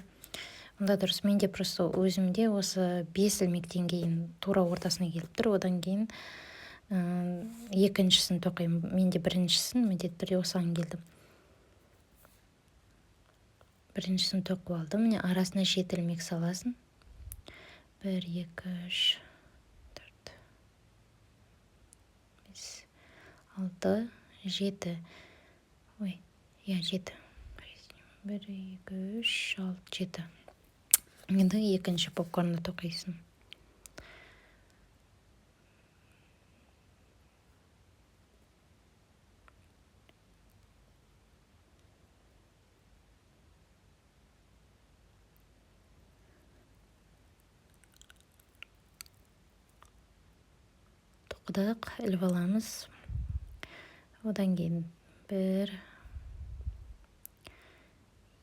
онда дұрыс. Менде просто өзімде осы 5 ілмектен кейін тура ортасына келіп тұр. Одан кейін екіншісін тоқимын. Менде біріншісін міндетті түрде осыған келдім. Біріншісін тоқып алдым. Міне арасына 7 ілмек саласың. 1, 2, 3, 4, 5, 6, 7. Ой, иә, 7. 1, 2, 3, 6, 7. Енді екінші попкорнды тоқисың. Тоқыдық, іліп аламыз. Одан кейін 1,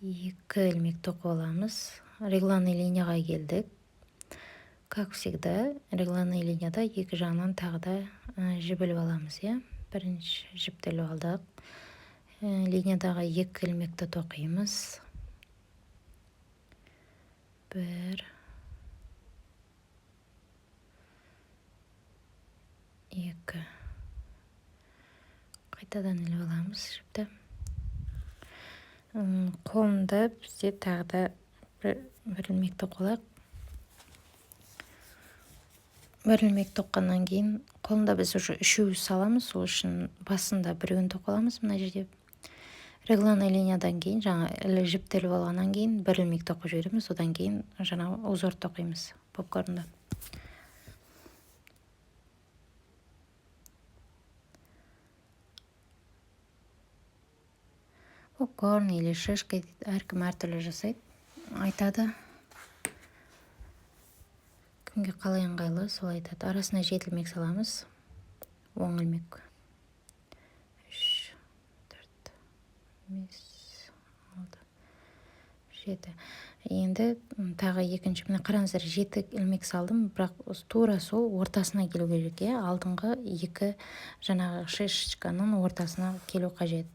2 ілмек тоқып аламыз. Регланный линияға келдік. Как всегда, регланный линияда екі жағынан тағы да жіп іліп аламыз, иә? Бірінші жіпті іліп алдық. Линиядағы екі ілмекті тоқимыз. 1, 2. Қайтадан іліп аламыз жіпті. Қолында бізде тағы да бір ілмек тоқылайық. Бір ілмек тоққаннан кейін қолында біз уже үшеу саламыз, сол үшін басында біреуін тоқып аламыз мына жерде. Регланный линиядан кейін жаңа жіпті іліп алғаннан кейін бір ілмек тоқып жібереміз, одан кейін жаңа узор тоқимыз попкорнды. Попкорн или шишка дейді, әркім әртүрлі жасайды, айтады. Кімге қалай ыңғайлы, солай айтады. Арасына 7 ілмек саламыз. Оң ілмек. 3, 4, 5, 6, 7. Енді тағы екінші, міне қараңыздар, 7 ілмек салдым, бірақ тура сол ортасына келу керек, иә? Алдыңғы екі жаңағы шишечканың ортасына келу қажет.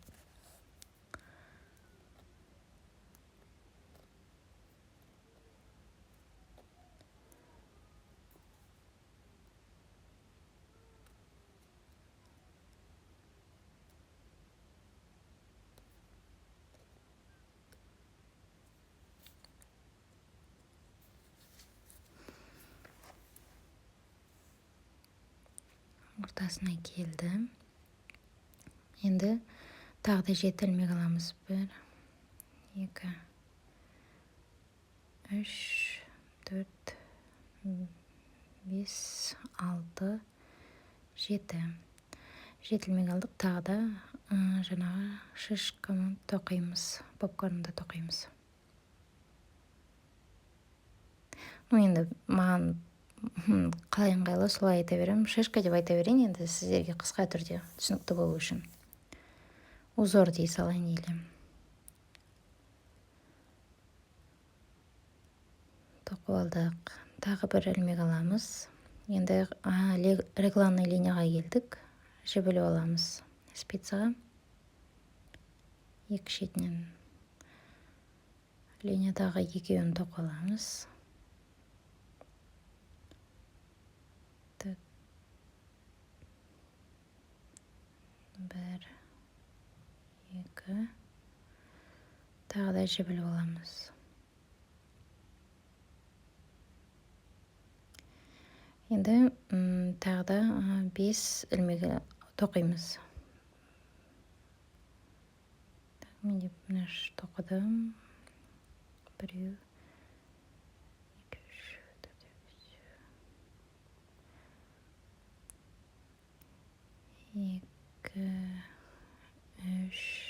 Ортасына келді. Енді тағы да 7 ілмек аламыз. 1, 2, 3, 4, 5, 6, 7. 7 ілмек алдық. Тағы да жаңағы шишканы тоқимыз, попкорнды тоқимыз. Ну, енді маған қалай ыңғайлы солай айта беремін. Шишка деп айта берейін енді сіздерге қысқа түрде түсінікті болу үшін. Узор дей салайын или. Тоқып алдық. Тағы бір ілмек аламыз. Енді регланный линияға келдік. Жіп іліп аламыз спицаға. Екі шетінен линиядағы екеуін тоқып аламыз. 1, 2, тағы да жіп іліп аламыз. Енді тағы да 5 ілмек тоқимыз. Так, мен де мына тоқыдым. 1, 2, 3, 4, 5, 2, 3.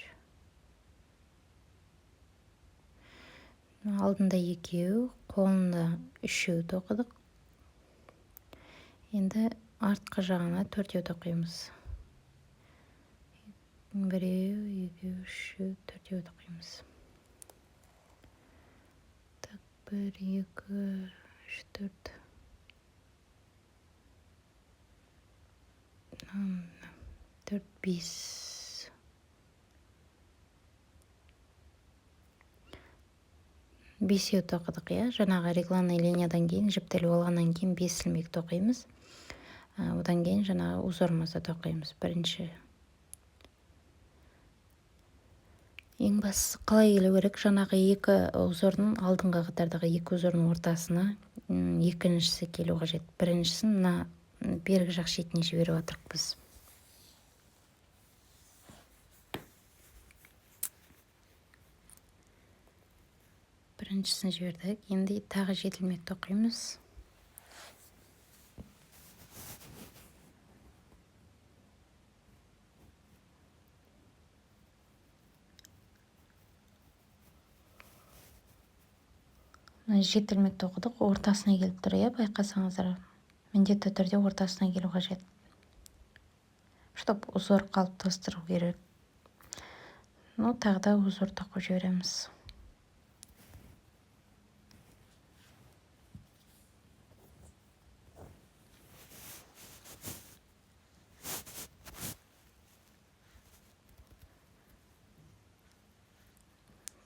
Алдында екеу, қолында үшеу тоқыдық. Енді артқы жағына төртеу тоқимыз. Біреу, екеу, үшеу, төртеу тоқимыз. Так, 1, 2, 3, 4. 4, 5. Бесеу тоқыдық, иә. Жаңағы регланный линиядан кейін жіпті іліп алғаннан кейін 5 ілмек тоқимыз. Одан кейін жаңағы узорымызды тоқимыз. Бірінші. Ең бастысы қалай келу керек? Жаңағы екі узордың, алдыңғы қатардағы екі узордың ортасына екіншісі келу қажет. Біріншісін мына бергі жақ шетіне жіберіп жатырмыз біз. Біріншісін жібердік. Енді тағы 7 ілмек тоқимыз. Мына 7 ілмек тоқыдық, ортасына келіп тұр, иә, байқасаңыздар. Міндетті түрде ортасына келу қажет. Чтоб узор қалыптастыру керек. Ну, тағы да узор тоқып жібереміз.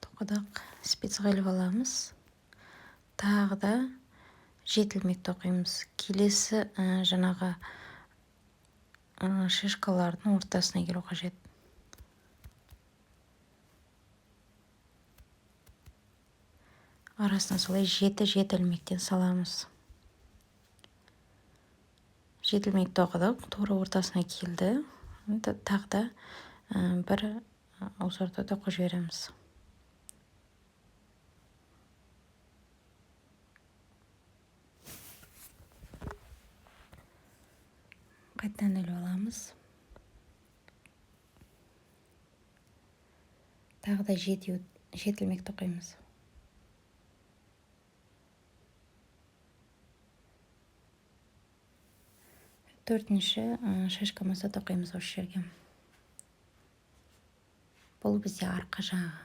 Тоқыдық, спицаға іліп аламыз. Тағы да 7 ілмек тоқимыз. Келесі, жаңағы, шишкалардың ортасына келу қажет. Арасына солай жеті-жеті ілмектен саламыз. 7 ілмек тоқыдық, тура ортасына келді. Енді тағы да, бір узорды тоқып жібереміз. Қайтадан іліп аламыз. Тағы да 7 ілмек тоқимыз. Төртінші, шашкамызды тоқимыз осы жерге. Бұл бізде арқа жағы.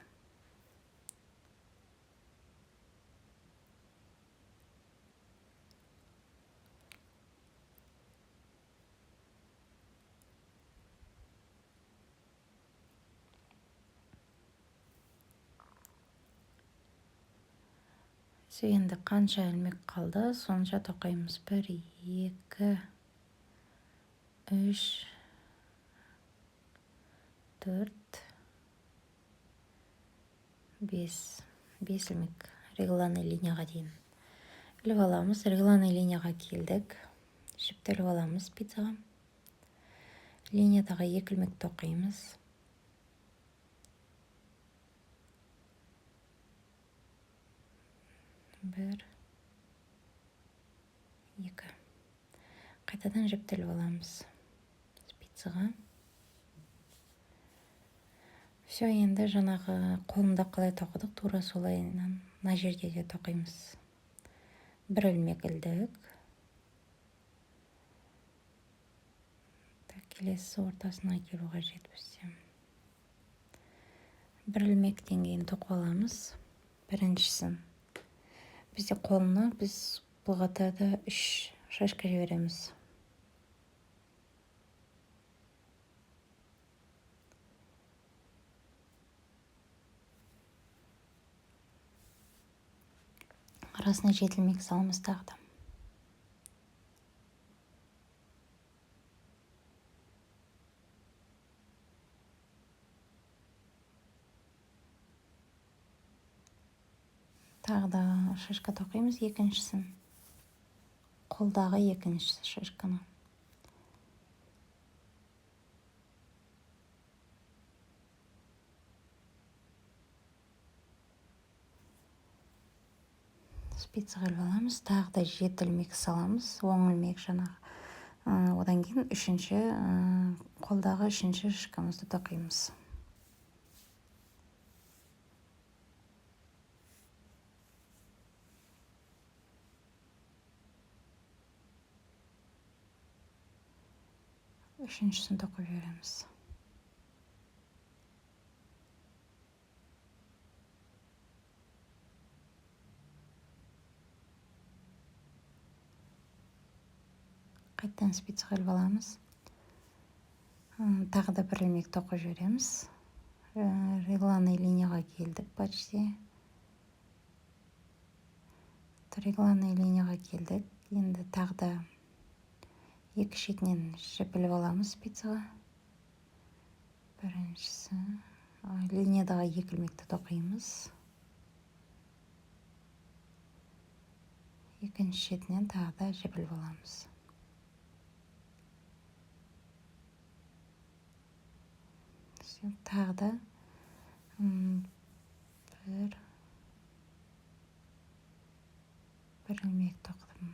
Енді қанша ілмек қалды, сонша тоқимыз. 1, 2, 3, 4, 5. 5 ілмек регланный линияға дейін іліп аламыз. Регланный линияға келдік. Жіпті іліп аламыз спицаға. Линиядағы екі ілмек тоқимыз. Бір, екі. Қайтадан жіпті іліп аламыз спицаға. Все, енді жаңағы қолында қалай тоқыдық, тура солайынан мына жерде де тоқимыз. Бір ілмек ілдік. Так, келесі ортасына келу қажет бізде. Бір ілмектен кейін тоқып аламыз біріншісін. Бізде қолына біз бұл қатарда 3 шашка жібереміз. Арасына 7 ілмек саламыз тағы да. Тағы да шашка тоқимыз екіншісін. Қолдағы екінші шашканы. Спицаға іліп аламыз, тағы да 7 ілмек саламыз, оң ілмек жаңағы. Одан кейін қолдағы үшінші шашкамызды тоқимыз. Үшіншісін тоқып жібереміз. Қайтадан спицаға іліп аламыз. Тағы да бір ілмек тоқып жібереміз. Регланный линияға келдік почти. Регланный линияға келдік. Енді тағы да екі шетінен жіп іліп аламыз спицаға. Біріншісі, линиядағы екі ілмекті тоқимыз. Екінші шетінен тағы да жіп іліп аламыз. Тағы да, бір ілмек тоқыдым.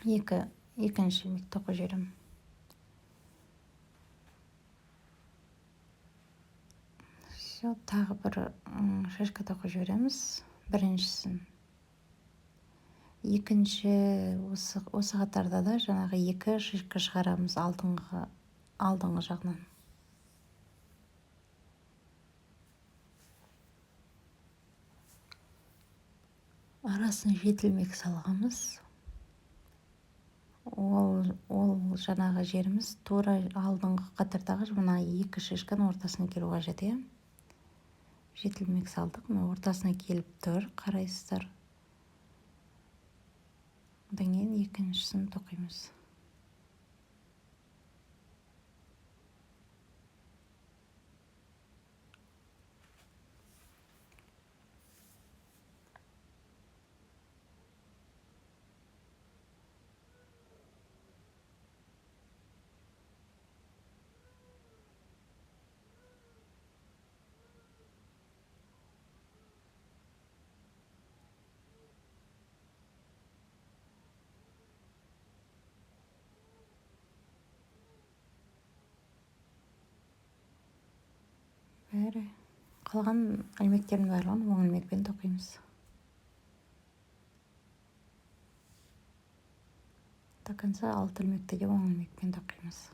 Екінші ілмек тоқып жіберемін. Все, тағы бір шашка тоқып жібереміз. Біріншісін. Екінші осы қатарда да жаңағы екі шишка шығарамыз алдыңғы жағынан. Арасын 7 ілмек салғанбыз. Ол жаңағы жеріміз тура алдыңғы қатардағы мына екі шишканың ортасына келу қажет, иә? 7 ілмек салдық, мына ортасына келіп тұр, қарайсыздар. Одан кейін екіншісін тоқимыз. Бәрі қалған ілмектердің барлығын оң ілмекпен тоқимыз. До конца 6 ілмекті де оң ілмекпен тоқимыз.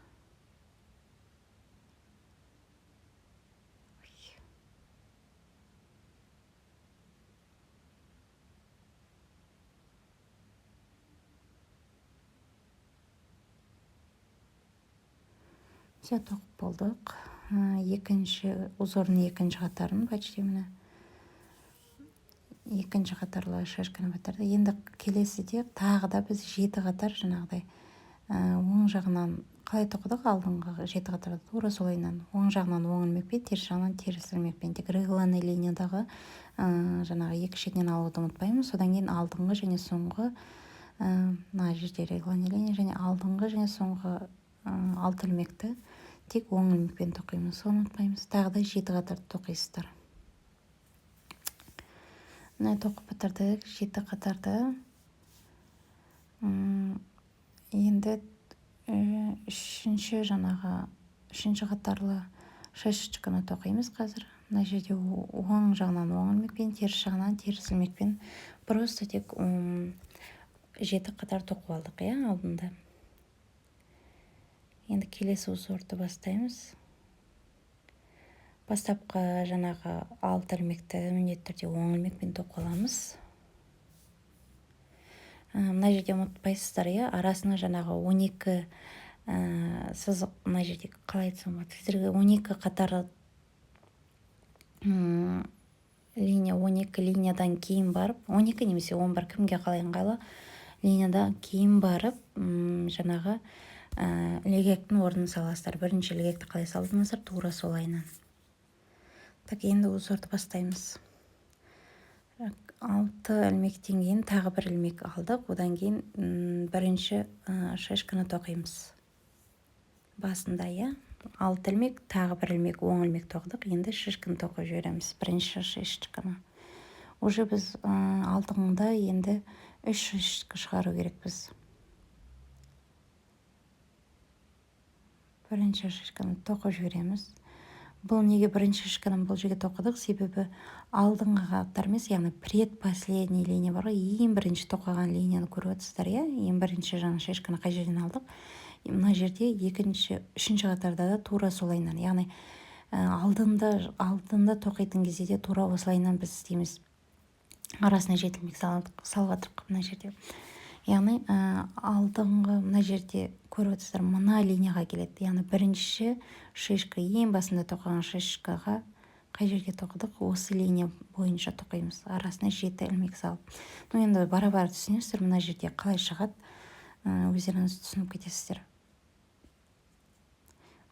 Все, тоқып болдық. Екінші узордың екінші қатарын почти міне. Екінші қатарлы шашканы батырды. Енді келесіде тағы да біз 7 қатар жаңағыдай, Оң жағынан қалай тоқыдық алдыңғы 7 қатарды, тура солайынан оң жағынан оң ілмекпен, теріс жағынан теріс ілмекпен. Тек регланный линиядағы жаңағы екі шетінен алуды ұмытпаймыз. Содан кейін алдыңғы және соңғы, мына жерде регланный линия және алдыңғы және соңғы 6 ілмекті тек оң ілмекпен тоқимыз, соны ұмытпаймыз. Тағы да 7 қатарды тоқисыздар. Мына тоқып бітірдік 7 қатарды. Енді үшінші жаңағы үшінші қатарлы шашечканы тоқимыз қазір. Мына жерде оң жағынан оң ілмекпен, теріс жағынан теріс ілмекпен просто тек 7 қатар тоқып алдық, иә, алдында. Енді келесі узорды бастаймыз. Бастапқы жаңағы 6 ілмекті міндетті түрде оң ілмекпен тоқып аламыз. Мына жерде ұмытпайсыздар, иә, арасына жаңағы 12, сызық, мына жерде қалай айтсам болады, сіздерге 12 қатар, линия, 12 линиядан кейін барып, 12 немесе 11, кімге қалай ыңғайлы, линиядан кейін барып, жаңағы, ілгектің орнын саласыздар. Бірінші ілгекті қалай салдыңыздар, тура солайынан. Так, енді узорды бастаймыз. 6 ілмектен кейін тағы бір ілмек алдық. Одан кейін, бірінші, шашканы тоқимыз. Басында, иә, 6 ілмек, тағы бір ілмек, оң ілмек тоқыдық. Енді шашканы тоқып жібереміз. Бірінші шашканы. Уже біз, алдыңда енді 3 шашка шығару керекпіз. Бірінші шашканы тоқып жібереміз. Бұл неге бірінші шашканы бұл жерге тоқыдық? Себебі алдыңғы қатар емес, яғни предпоследний линия бар ғой, ең бірінші тоқыған линияны көріп отырсыздар, иә? Ең бірінші жаңа шашканы қай жерден алдық? Мына жерде екінші, үшінші қатарда да тура солайынан, яғни, алдында тоқитын кезде де тура осылайынан біз істейміз. Арасына жеті ілмек салып жатырмық мына жерде. Яғни, алдыңғы мына жерде көріп отырсыздар, мына линияға келеді. Яғни бірінші шишка, ең басында тоқыған шишкаға қай жерге тоқыдық, осы линия бойынша тоқимыз. Арасына 7 ілмек салып. Енді бара-бара түсінесіздер, мына жерде қалай шығады, өздеріңіз түсініп кетесіздер.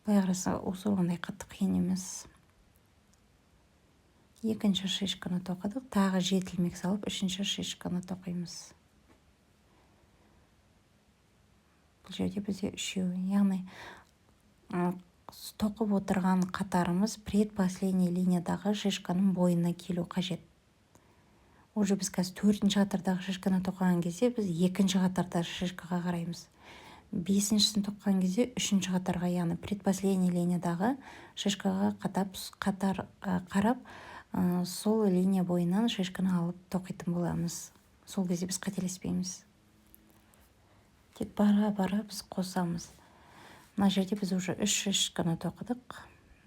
Былай қараса, узор ондай қатты қиын емес. Екінші шишканы тоқыдық, тағы 7 ілмек салып, үшінші шишканы тоқимыз. Бұл жерде бізде үшеу, яғни, тоқып отырған қатарымыз предпоследний линиядағы шишканың бойына келу қажет. Уже біз қазір төртінші қатардағы шишканы тоқыған кезде біз екінші қатардағы шишкаға қараймыз. Бесіншісін тоқыған кезде үшінші қатарға, яғни предпоследний линиядағы шишкаға қатар, қарап, сол линия бойынан шишканы алып тоқитын боламыз. Сол кезде біз қателеспейміз. Тек бара-бара біз қосамыз. Мына жерде біз уже үш шишканы тоқыдық.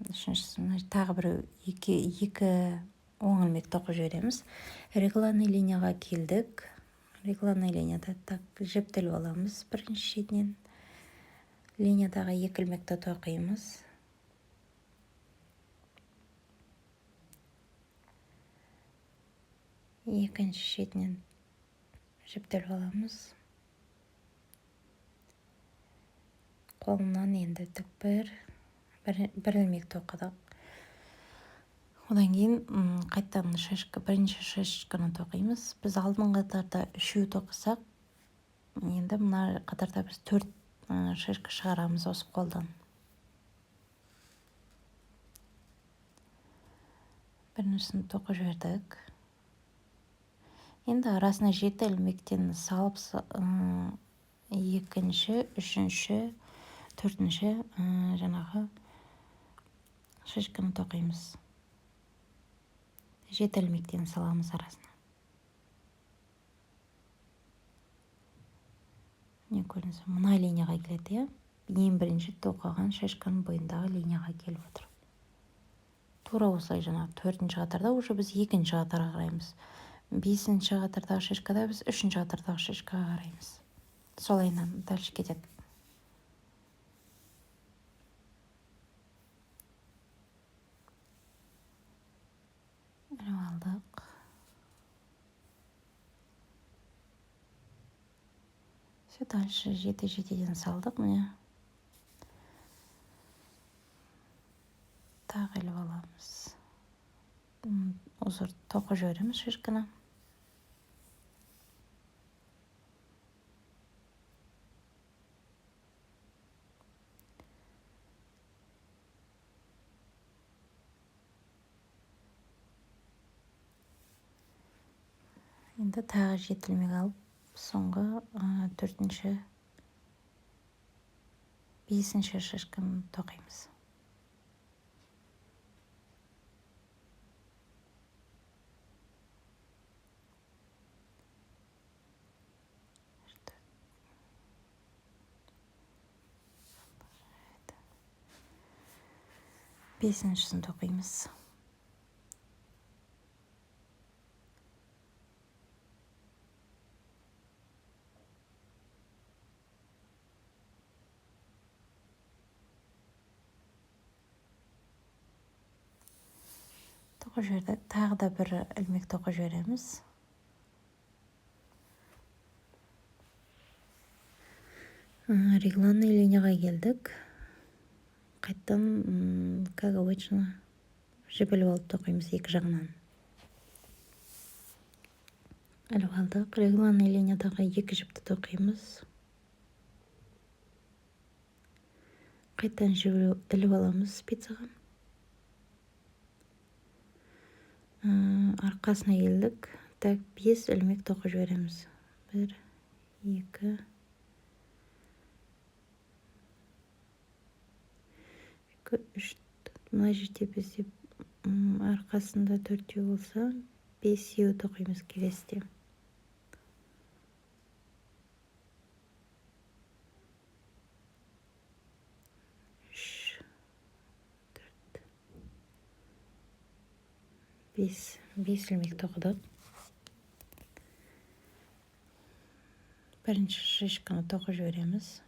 Үшіншісі, мына тағы біреу, екі оң ілмек тоқып жібереміз. Регланный линияға келдік. Регланный линияда так жіп тіліп аламыз бірінші шетінен. Линиядағы екі ілмекті тоқимыз. Екінші шетінен жіп тіліп аламыз. Қолынан енді тік бір ілмек тоқыдық. Одан кейін, қайтадан бірінші шашканы тоқимыз. Біз алдыңғы қатарда үшеу тоқысақ, енді мына қатарда біз 4, шашка шығарамыз осы қолдан. Біріншісін тоқып жібердік. Енді арасына 7 ілмектен салып, екінші, үшінші, төртінші, жаңағы шашканы тоқимыз. 7 ілмектен саламыз арасына. Не көрінсе, мына линияға келеді, иә? Ең бірінші тоқыған шашканың бойындағы линияға келіп отыр. Тура осылай жаңағы төртінші қатарда уже біз екінші қатарға қараймыз. Бесінші қатардағы шашкада біз үшінші қатардағы шашкаға қараймыз. Солайынан дальше кетеді. Іліп алдық. Все, дальше жеті жетіден салдық, міне. Тағы іліп аламыз. Узор тоқып жібереміз шишканы. Енді тағы жеті ілмек алып, соңғы төртінші, бесінші шишканы тоқимыз. Бесіншісін тоқимыз. Тоқып жібердік. Тағы да бір ілмек тоқып жібереміз. Регланный линияға келдік. Қайттан, как обычно, жіп іліп алып тоқимыз екі жағынан. Іліп алдық. Регланный линиядағы екі жіпті тоқимыз. Қайттан жіп іліп аламыз спицаға. Арқасына келдік. Так, 5 ілмек тоқып жібереміз. 1, 2, 3, 4. Мына жерде бізде, арқасында төртеу болса, бесеу тоқимыз келесіде. Үш, төрт, бес. 5 ілмек тоқыдық. Бірінші шишканы тоқып жібереміз.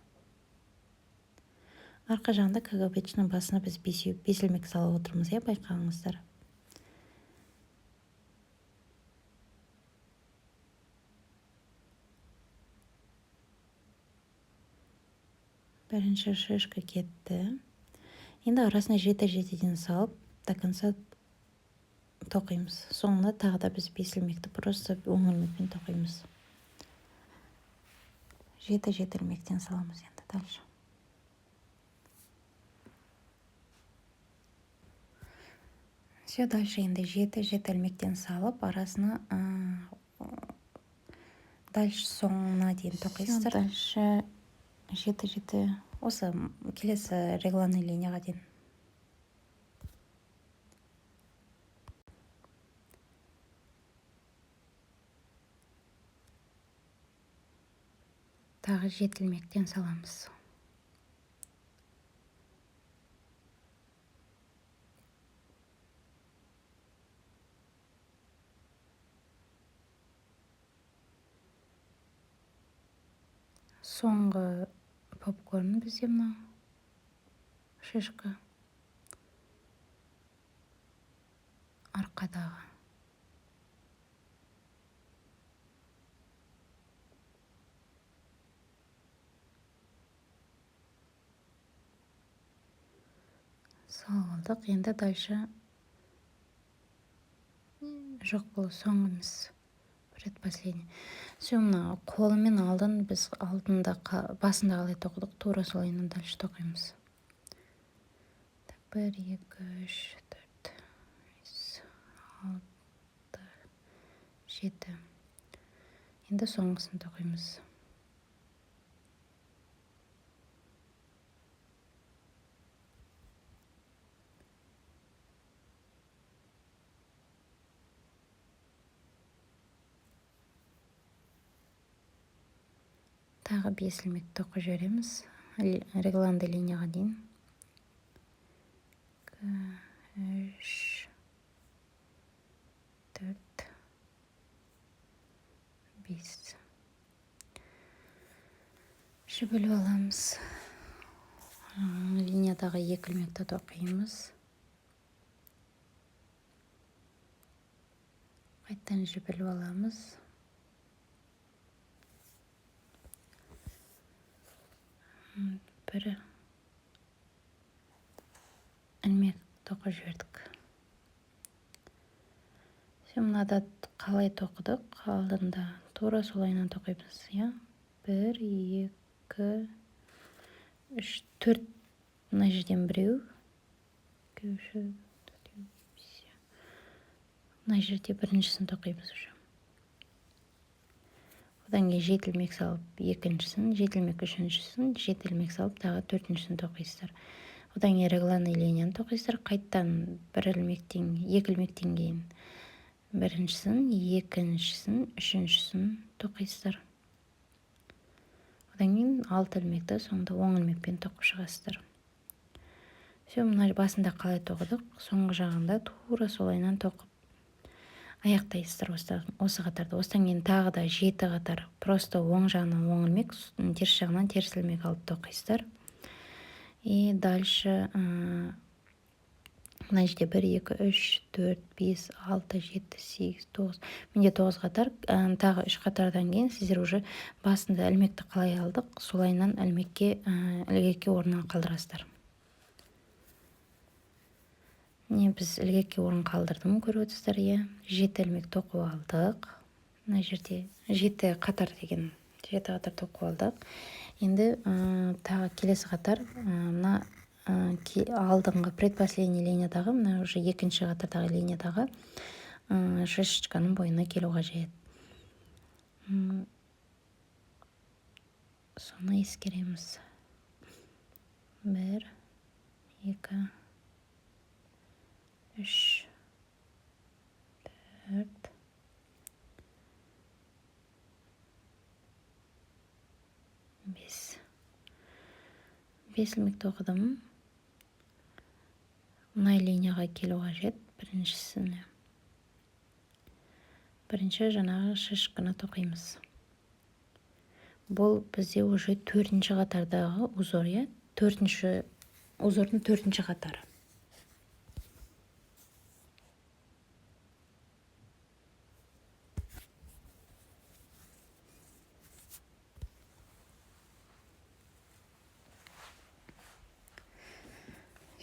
Арқа жағында, как обычно, басына біз 5 ілмек салып отырмыз, иә, байқағыңыздар. Бірінші шишка кетті. Енді арасына жеті-жетіден салып, до конца тоқимыз. Соңында тағы да біз 5 ілмекті просто оң ілмекпен тоқимыз. Жеті-жеті ілмектен саламыз енді дальше. Все, дальше енді жеті-жеті ілмектен салып, арасына, дальше соңына дейін тоқисыздар. Дальше жеті-жеті, осы келесі регланный линияға дейін. Тағы жеті ілмектен саламыз. Соңғы попкорн бізде мынау шишка арқадағы. Салып алдық. Енді дальше жоқ, бұл соңғы емес, предпоследний. Все, мына қолымен алдын біз алдында басында қалай тоқыдық, тура солайынан дальше тоқимыз. Так, 1, 2, 3, 4, 5, 6, 7. Енді соңғысын тоқимыз. Тағы 5 ілмек тоқып жібереміз регланды линияға дейін. 2, 3, 4, 5. Жіп іліп аламыз. Линиядағы 2 ілмекті тоқимыз. Қайтадан жіп іліп аламыз. Бір ілмек тоқып жібердік. Все, мынада қалай тоқыдық алдында, тура солайынан тоқимыз, иә. 1, 2, 3, 4, мына жерден біреу, 2, 3, 4, 5. Мына жерде біріншісін тоқимыз уже. Одан кейін 7 ілмек салып екіншісін, 7 ілмек үшіншісін, 7 ілмек салып тағы төртіншісін тоқисыздар. Одан кейін регланный линияны тоқисыздар. Қайттан бір ілмектен, екі ілмектен кейін біріншісін, екіншісін, үшіншісін тоқисыздар. Одан кейін 6 ілмекті соңында оң ілмекпен тоқып шығасыздар. Все, мына басында қалай тоқыдық, соңғы жағында тура солайынан тоқып аяқтайсыздар осы қатарды. Осыдан кейін тағы да 7 қатар просто оң жағынан оң ілмек, теріс жағынан теріс ілмек алып тоқисыздар. И дальше, мына жерде 1, 2, 3, 4, 5, 6, 7, 8, 9. Менде 9 қатар. Тағы 3 қатардан кейін сіздер уже басында ілмекті қалай алдық, солайынан ілгекке орнын қалдырасыздар. Міне біз ілгекке орын қалдырдым, көріп отырсыздар, иә. 7 ілмек тоқып алдық. Мына жерде 7 қатар деген, 7 қатар тоқып алдық. Енді, тағы келесі қатар, мына, алдыңғы предпоследний линиядағы, мына уже екінші қатардағы линиядағы, шишечканың бойына келу қажет. Соны ескереміз. 1, 2, 3, 4, 5. 5 ілмек тоқыдым. Мына линияға келу қажет біріншісіне. Бірінші жаңағы шишканы тоқимыз. Бұл бізде уже төртінші қатардағы узор, иә? Төртінші узордың төртінші қатары.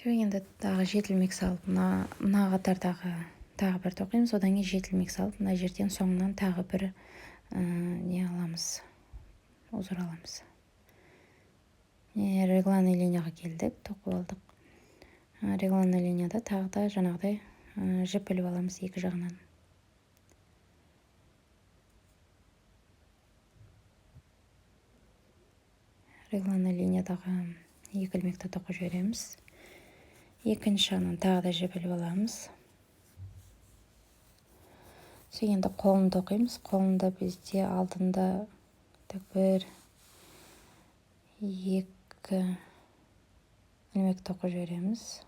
Енді тағы 7 ілмек салып, мына қатардағы тағы бір тоқимыз, одан кейін 7 ілмек салып, мына жерден соңынан тағы бір, не аламыз, узор аламыз. Міне регланный линияға келдік, тоқып алдық. Регланный линияда тағы да жаңағыдай, жіп іліп аламыз екі жағынан. Регланный линиядағы екі ілмекті тоқып жібереміз. Екінші жағынан тағы да жіп іліп аламыз. Сол енді қолын тоқимыз. Қолында бізде алдында так 1, 2 ілмек тоқып жібереміз.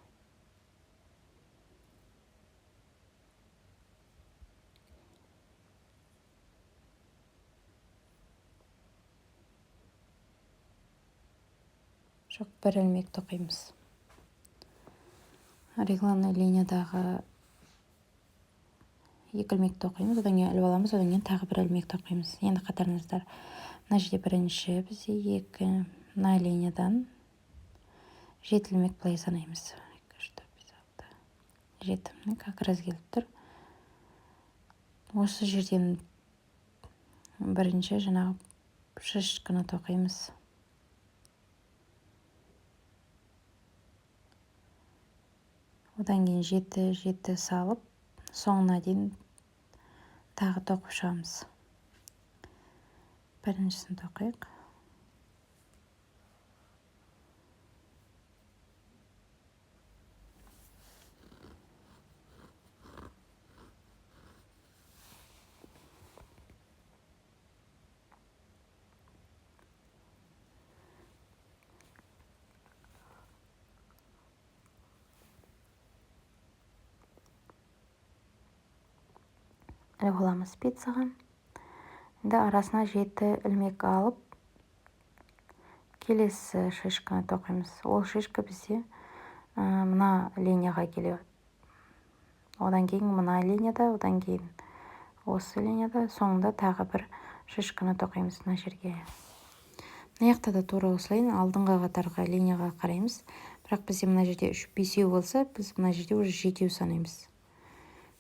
Жоқ, бір ілмек тоқимыз. Регланный линиядағы екі ілмек тоқимыз, одан кейін іліп аламыз, одан кейін тағы бір ілмек тоқимыз. Енді қатарыңыздар. Мына жерде бірінші бізде екі, мына линиядан 7 ілмек былай санаймыз. 2, 3, 4, 5, 6, 7. Міне как раз келіп тұр. Осы жерден бірінші жаңағы шишканы тоқимыз. Одан кейін 7, 7 салып, соңына дейін тағы тоқып шығамыз. Біріншісін тоқиық. Іліп аламыз спицаға. Енді арасына 7 ілмек алып, келесі шишканы тоқимыз. Ол шишка бізде, мына линияға келеді. Одан кейін мына линияда, одан кейін осы линияда, соңында тағы бір шишканы тоқимыз мына жерге. Мына жақта да тура осылай алдыңғы қатарға линияға қараймыз, бірақ бізде мына жерде үш, бесеу болса, біз мына жерде уже жетеу санаймыз.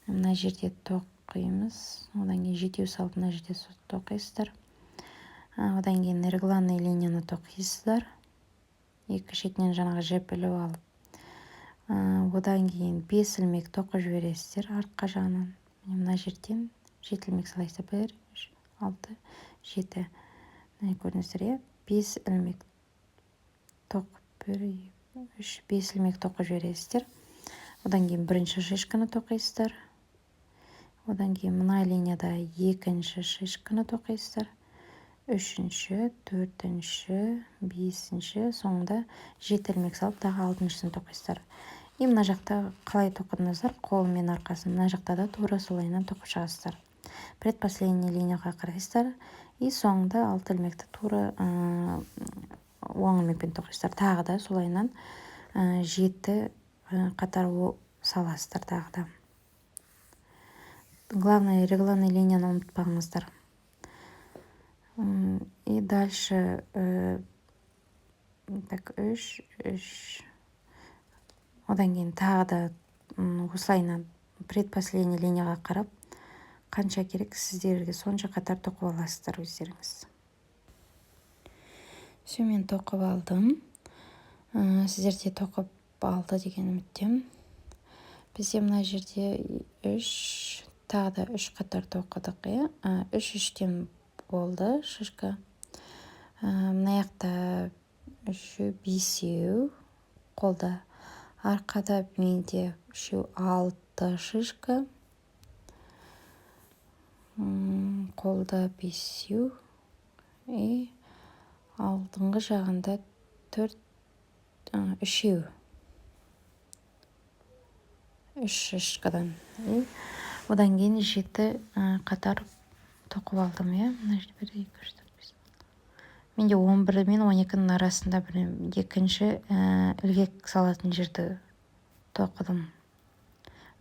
Мына жерде тоқимыз, одан кейін жетеу салып, мына жерде тоқисыздар. Одан кейін регланный линияны тоқисыздар, екі шетінен жаңағы жіп іліп алып. Одан кейін 5 ілмек тоқып жібересіздер артқа жағынан. Міне, мына жерден 7 ілмек салайсыздар. 1, 3, 6, 7. Міне, көрдіңіздер, иә? 5 ілмек тоқып, 1, 2, 3, 5 ілмек тоқып жібересіздер. Одан кейін бірінші шишканы тоқисыздар. Одан кейін мына линияда екінші шишканы тоқисыздар. Үшінші, төртінші, бесінші, соңында 7 ілмек салып, тағы алтыншысын тоқисыздар. И мына жақта қалай тоқыдыңыздар, қол мен арқасын, мына жақта да тура солайынан тоқып шығасыздар. Предпоследний линияға қарайсыздар и соңында 6 ілмекті тура оң ілмекпен тоқисыздар. Тағы да солайынан 7 қатар саласыздар тағы да. Главное, регланный линияны ұмытпаңыздар. И дальше так, үш, үш. Одан кейін тағы да осылайынан предпоследний линияға қарап, қанша керек сіздерге, сонша қатар тоқып аласыздар өздеріңіз. Все, мен тоқып алдым. Сіздер де тоқып алды деген үміттемін. Бізде мына жерде үш, тағы да үш қатар тоқыдық, иә? Үш үштен болды шишка. Мына жақта үшеу, бесеу қолда. Арқада менде үшеу, алты шишка. Қолда бесеу. И алдыңғы жағында төрт, үшеу. Үш шишкадан. И одан кейін 7 қатар тоқып алдым, иә? Мына жерде бір, екі, үш, төрт, бес. Менде 11 мен 12-нің арасында бір екінші ілгек салатын жерді тоқыдым.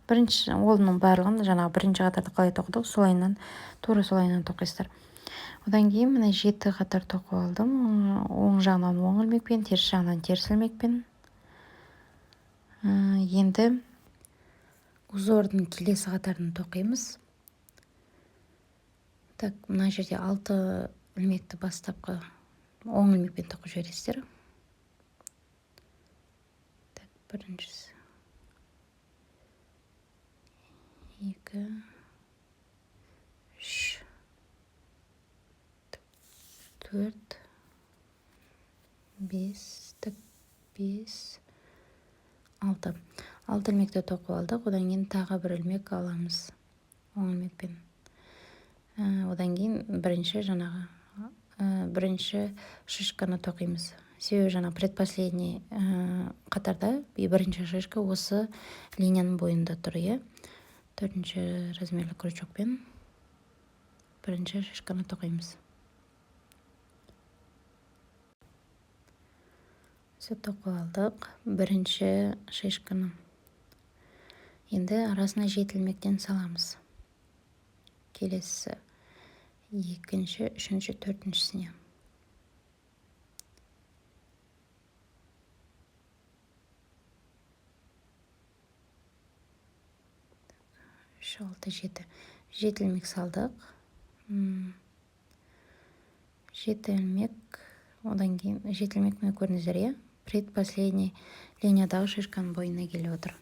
Бірінші, оның барлығын жаңағы бірінші қатарды қалай тоқыдық, солайынан, тура солайынан тоқисыздар. Одан кейін міне 7 қатар тоқып алдым. Оң жағынан оң ілмекпен, теріс жағынан теріс ілмекпен. Енді узордың келесі қатарын тоқимыз. Так, мына жерде 6 ілмекті бастапқы оң ілмекпен тоқып жібересіздер. Так, біріншісі. 2, 3, 4, 5, так, 5, 6. 6 ілмекті тоқып алдық. Одан кейін тағы бір ілмек аламыз оң ілмекпен. Одан кейін бірінші жаңағы бірінші шишканы тоқимыз. Себебі жаңа предпоследний қатарда бірінші шишка осы линияның бойында тұр, иә? Төртінші размерлі крючокпен бірінші шишканы тоқимыз. Все, тоқып алдық бірінші шишканы. Енді арасына 7 ілмектен саламыз. Келесі екінші, үшінші, төртіншісіне. Үш, алты, жеті. 7 ілмек салдық. 7 ілмек, одан кейін 7 ілмек, міне көрдіңіздер, иә? Предпоследний линиядағы шишканың бойына келіп отыр.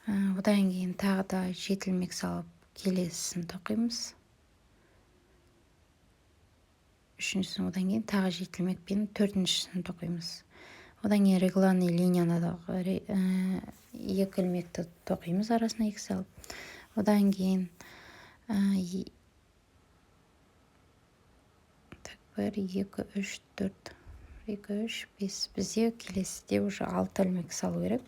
Одан кейін тағы да 7 ілмек салып келесісін тоқимыз. Үшіншісін, одан кейін тағы 7 ілмекпен төртіншісін тоқимыз. Одан кейін регланный линияны екі ілмекті тоқимыз, арасына екі салып. Одан кейін так, бір, екі, үш, төрт, екі, үш, бес. Бізде келесіде уже 6 ілмек салу керек.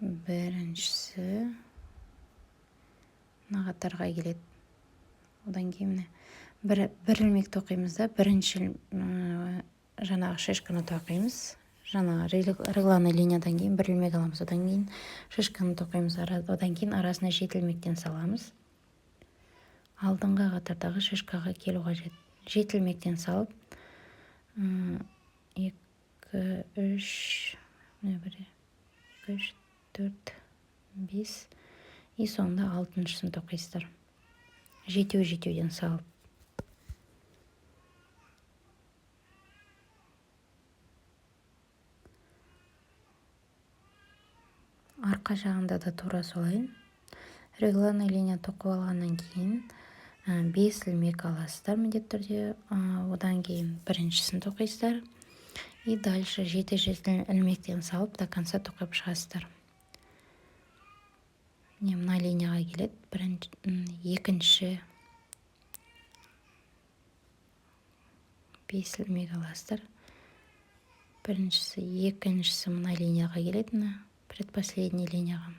Біріншісі мына қатарға келеді. Одан кейін міне бір ілмек тоқимыз да, бірінші жаңағы шишканы тоқимыз. Жаңағы регланный линиядан кейін бір ілмек аламыз. Одан кейін шишканы тоқимыз. Одан кейін арасына 7 ілмектен саламыз. Алдыңғы қатардағы шишкаға келу қажет. Жеті ілмектен салып, екі, үш, міне, бір, екі, үш, төрт, бес и соңында алтыншысын тоқисыздар, жетеу жетеуден салып. Арқа жағында да тура солай. Регланный линия тоқып алғаннан кейін бес ілмек аласыздар міндетті түрде. Одан кейін біріншісін тоқисыздар и дальше жеті жеті ілмектен салып, до конца тоқып шығасыздар. Міне, мына линияға келеді. Бірінші, екінші, бес ілмек аласыздар. Біріншісі, екіншісі мына линияға келеді, мына предпоследний линияға.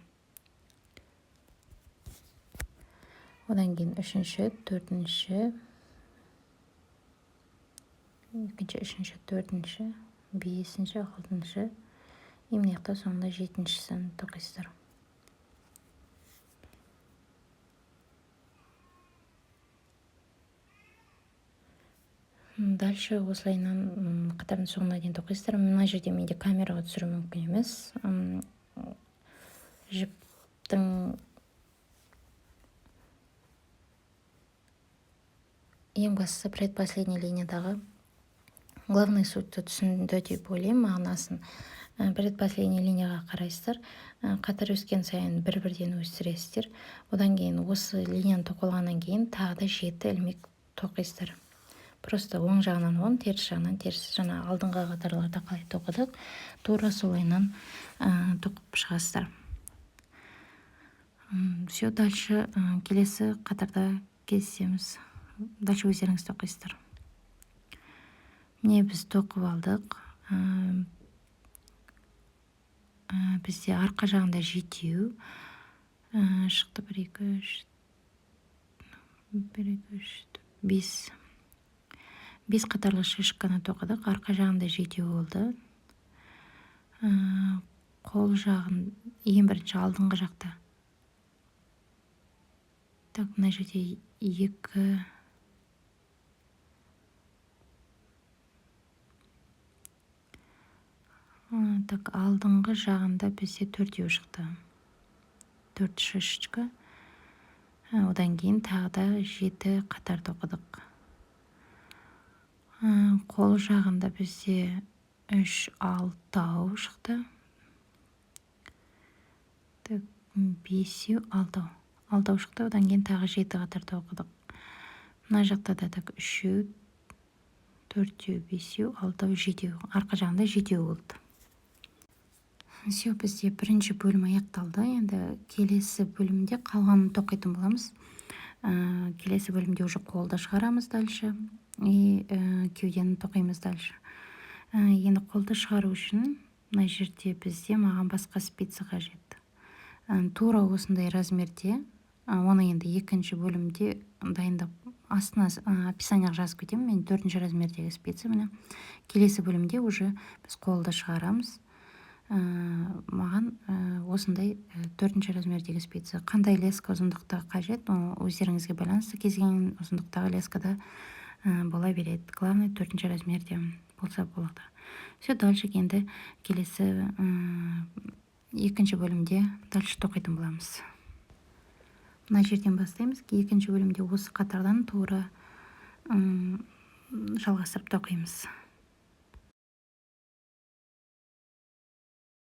Одан кейін үшінші, төртінші, екінші, үшінші, төртінші, бесінші, алтыншы и мына жақта соңында жетіншісін тоқисыздар. Дальше осылайынан қатардың соңына дейін тоқисыздар. Мына жерде менде камераға түсіру мүмкін емес, жіптің. Ең бастысы, предпоследний линиядағы главный суть ті түсінді деп ойлаймын, мағынасын. Предпоследний линияға қарайсыздар, қатар өскен сайын бір бірден өсіресіздер. Одан кейін осы линияны тоқып алғаннан кейін тағы да жеті ілмек тоқисыздар. Просто оң жағынан оң, теріс жағынан теріс. Жаңа алдыңғы қатарларда қалай тоқыдық, тура солайынан тоқып шығасыздар. Все, дальше келесі қатарда кездесеміз. Дальше өздеріңіз тоқисыздар. Міне, біз тоқып алдық. Бізде арқа жағында жетеу шықты. Бір, екі, үш, бір, екі, үш, төрт, бес. Бес қатарлы шишканы тоқыдық, арқа жағында жетеу болды. Қол жағын ең бірінші алдыңғы жақта, так, мына жерде екі, так, алдыңғы жағында бізде төртеу шықты, төрт шишечка. Одан кейін тағы да жеті қатар тоқыдық. Қол жағында бізде үш, алтау шықты. Так, бесеу, алтау, алтау шықты. Одан кейін тағы жеті қатар тоқыдық. Мына жақта да, так, үшеу, төртеу, бесеу, алтау, жетеу. Арқа жағында жетеу болды. Все, бізде бірінші бөлім аяқталды. Енді келесі бөлімде қалғанын тоқитын боламыз. Келесі бөлімде уже қолды шығарамыз дальше и кеудені тоқимыз дальше. Енді қолды шығару үшін мына жерде бізде маған басқа спица қажет, тура осындай размерде. Оны енді екінші бөлімде дайындап, астына описание ға жазып кетемін мен. Төртінші размердегі спица. Міне, келесі бөлімде уже біз қолды шығарамыз. Маған осындай төртінші размердегі спица. Қандай леска ұзындықта қажет, ол өздеріңізге байланысты. Кез келген ұзындықтағы лескада бола береді, главное, төртінші размерде болса болады. Все, дальше енді келесі екінші бөлімде дальше тоқитын боламыз. Мына жерден бастаймыз. Екінші бөлімде осы қатардан тура жалғастырып тоқимыз.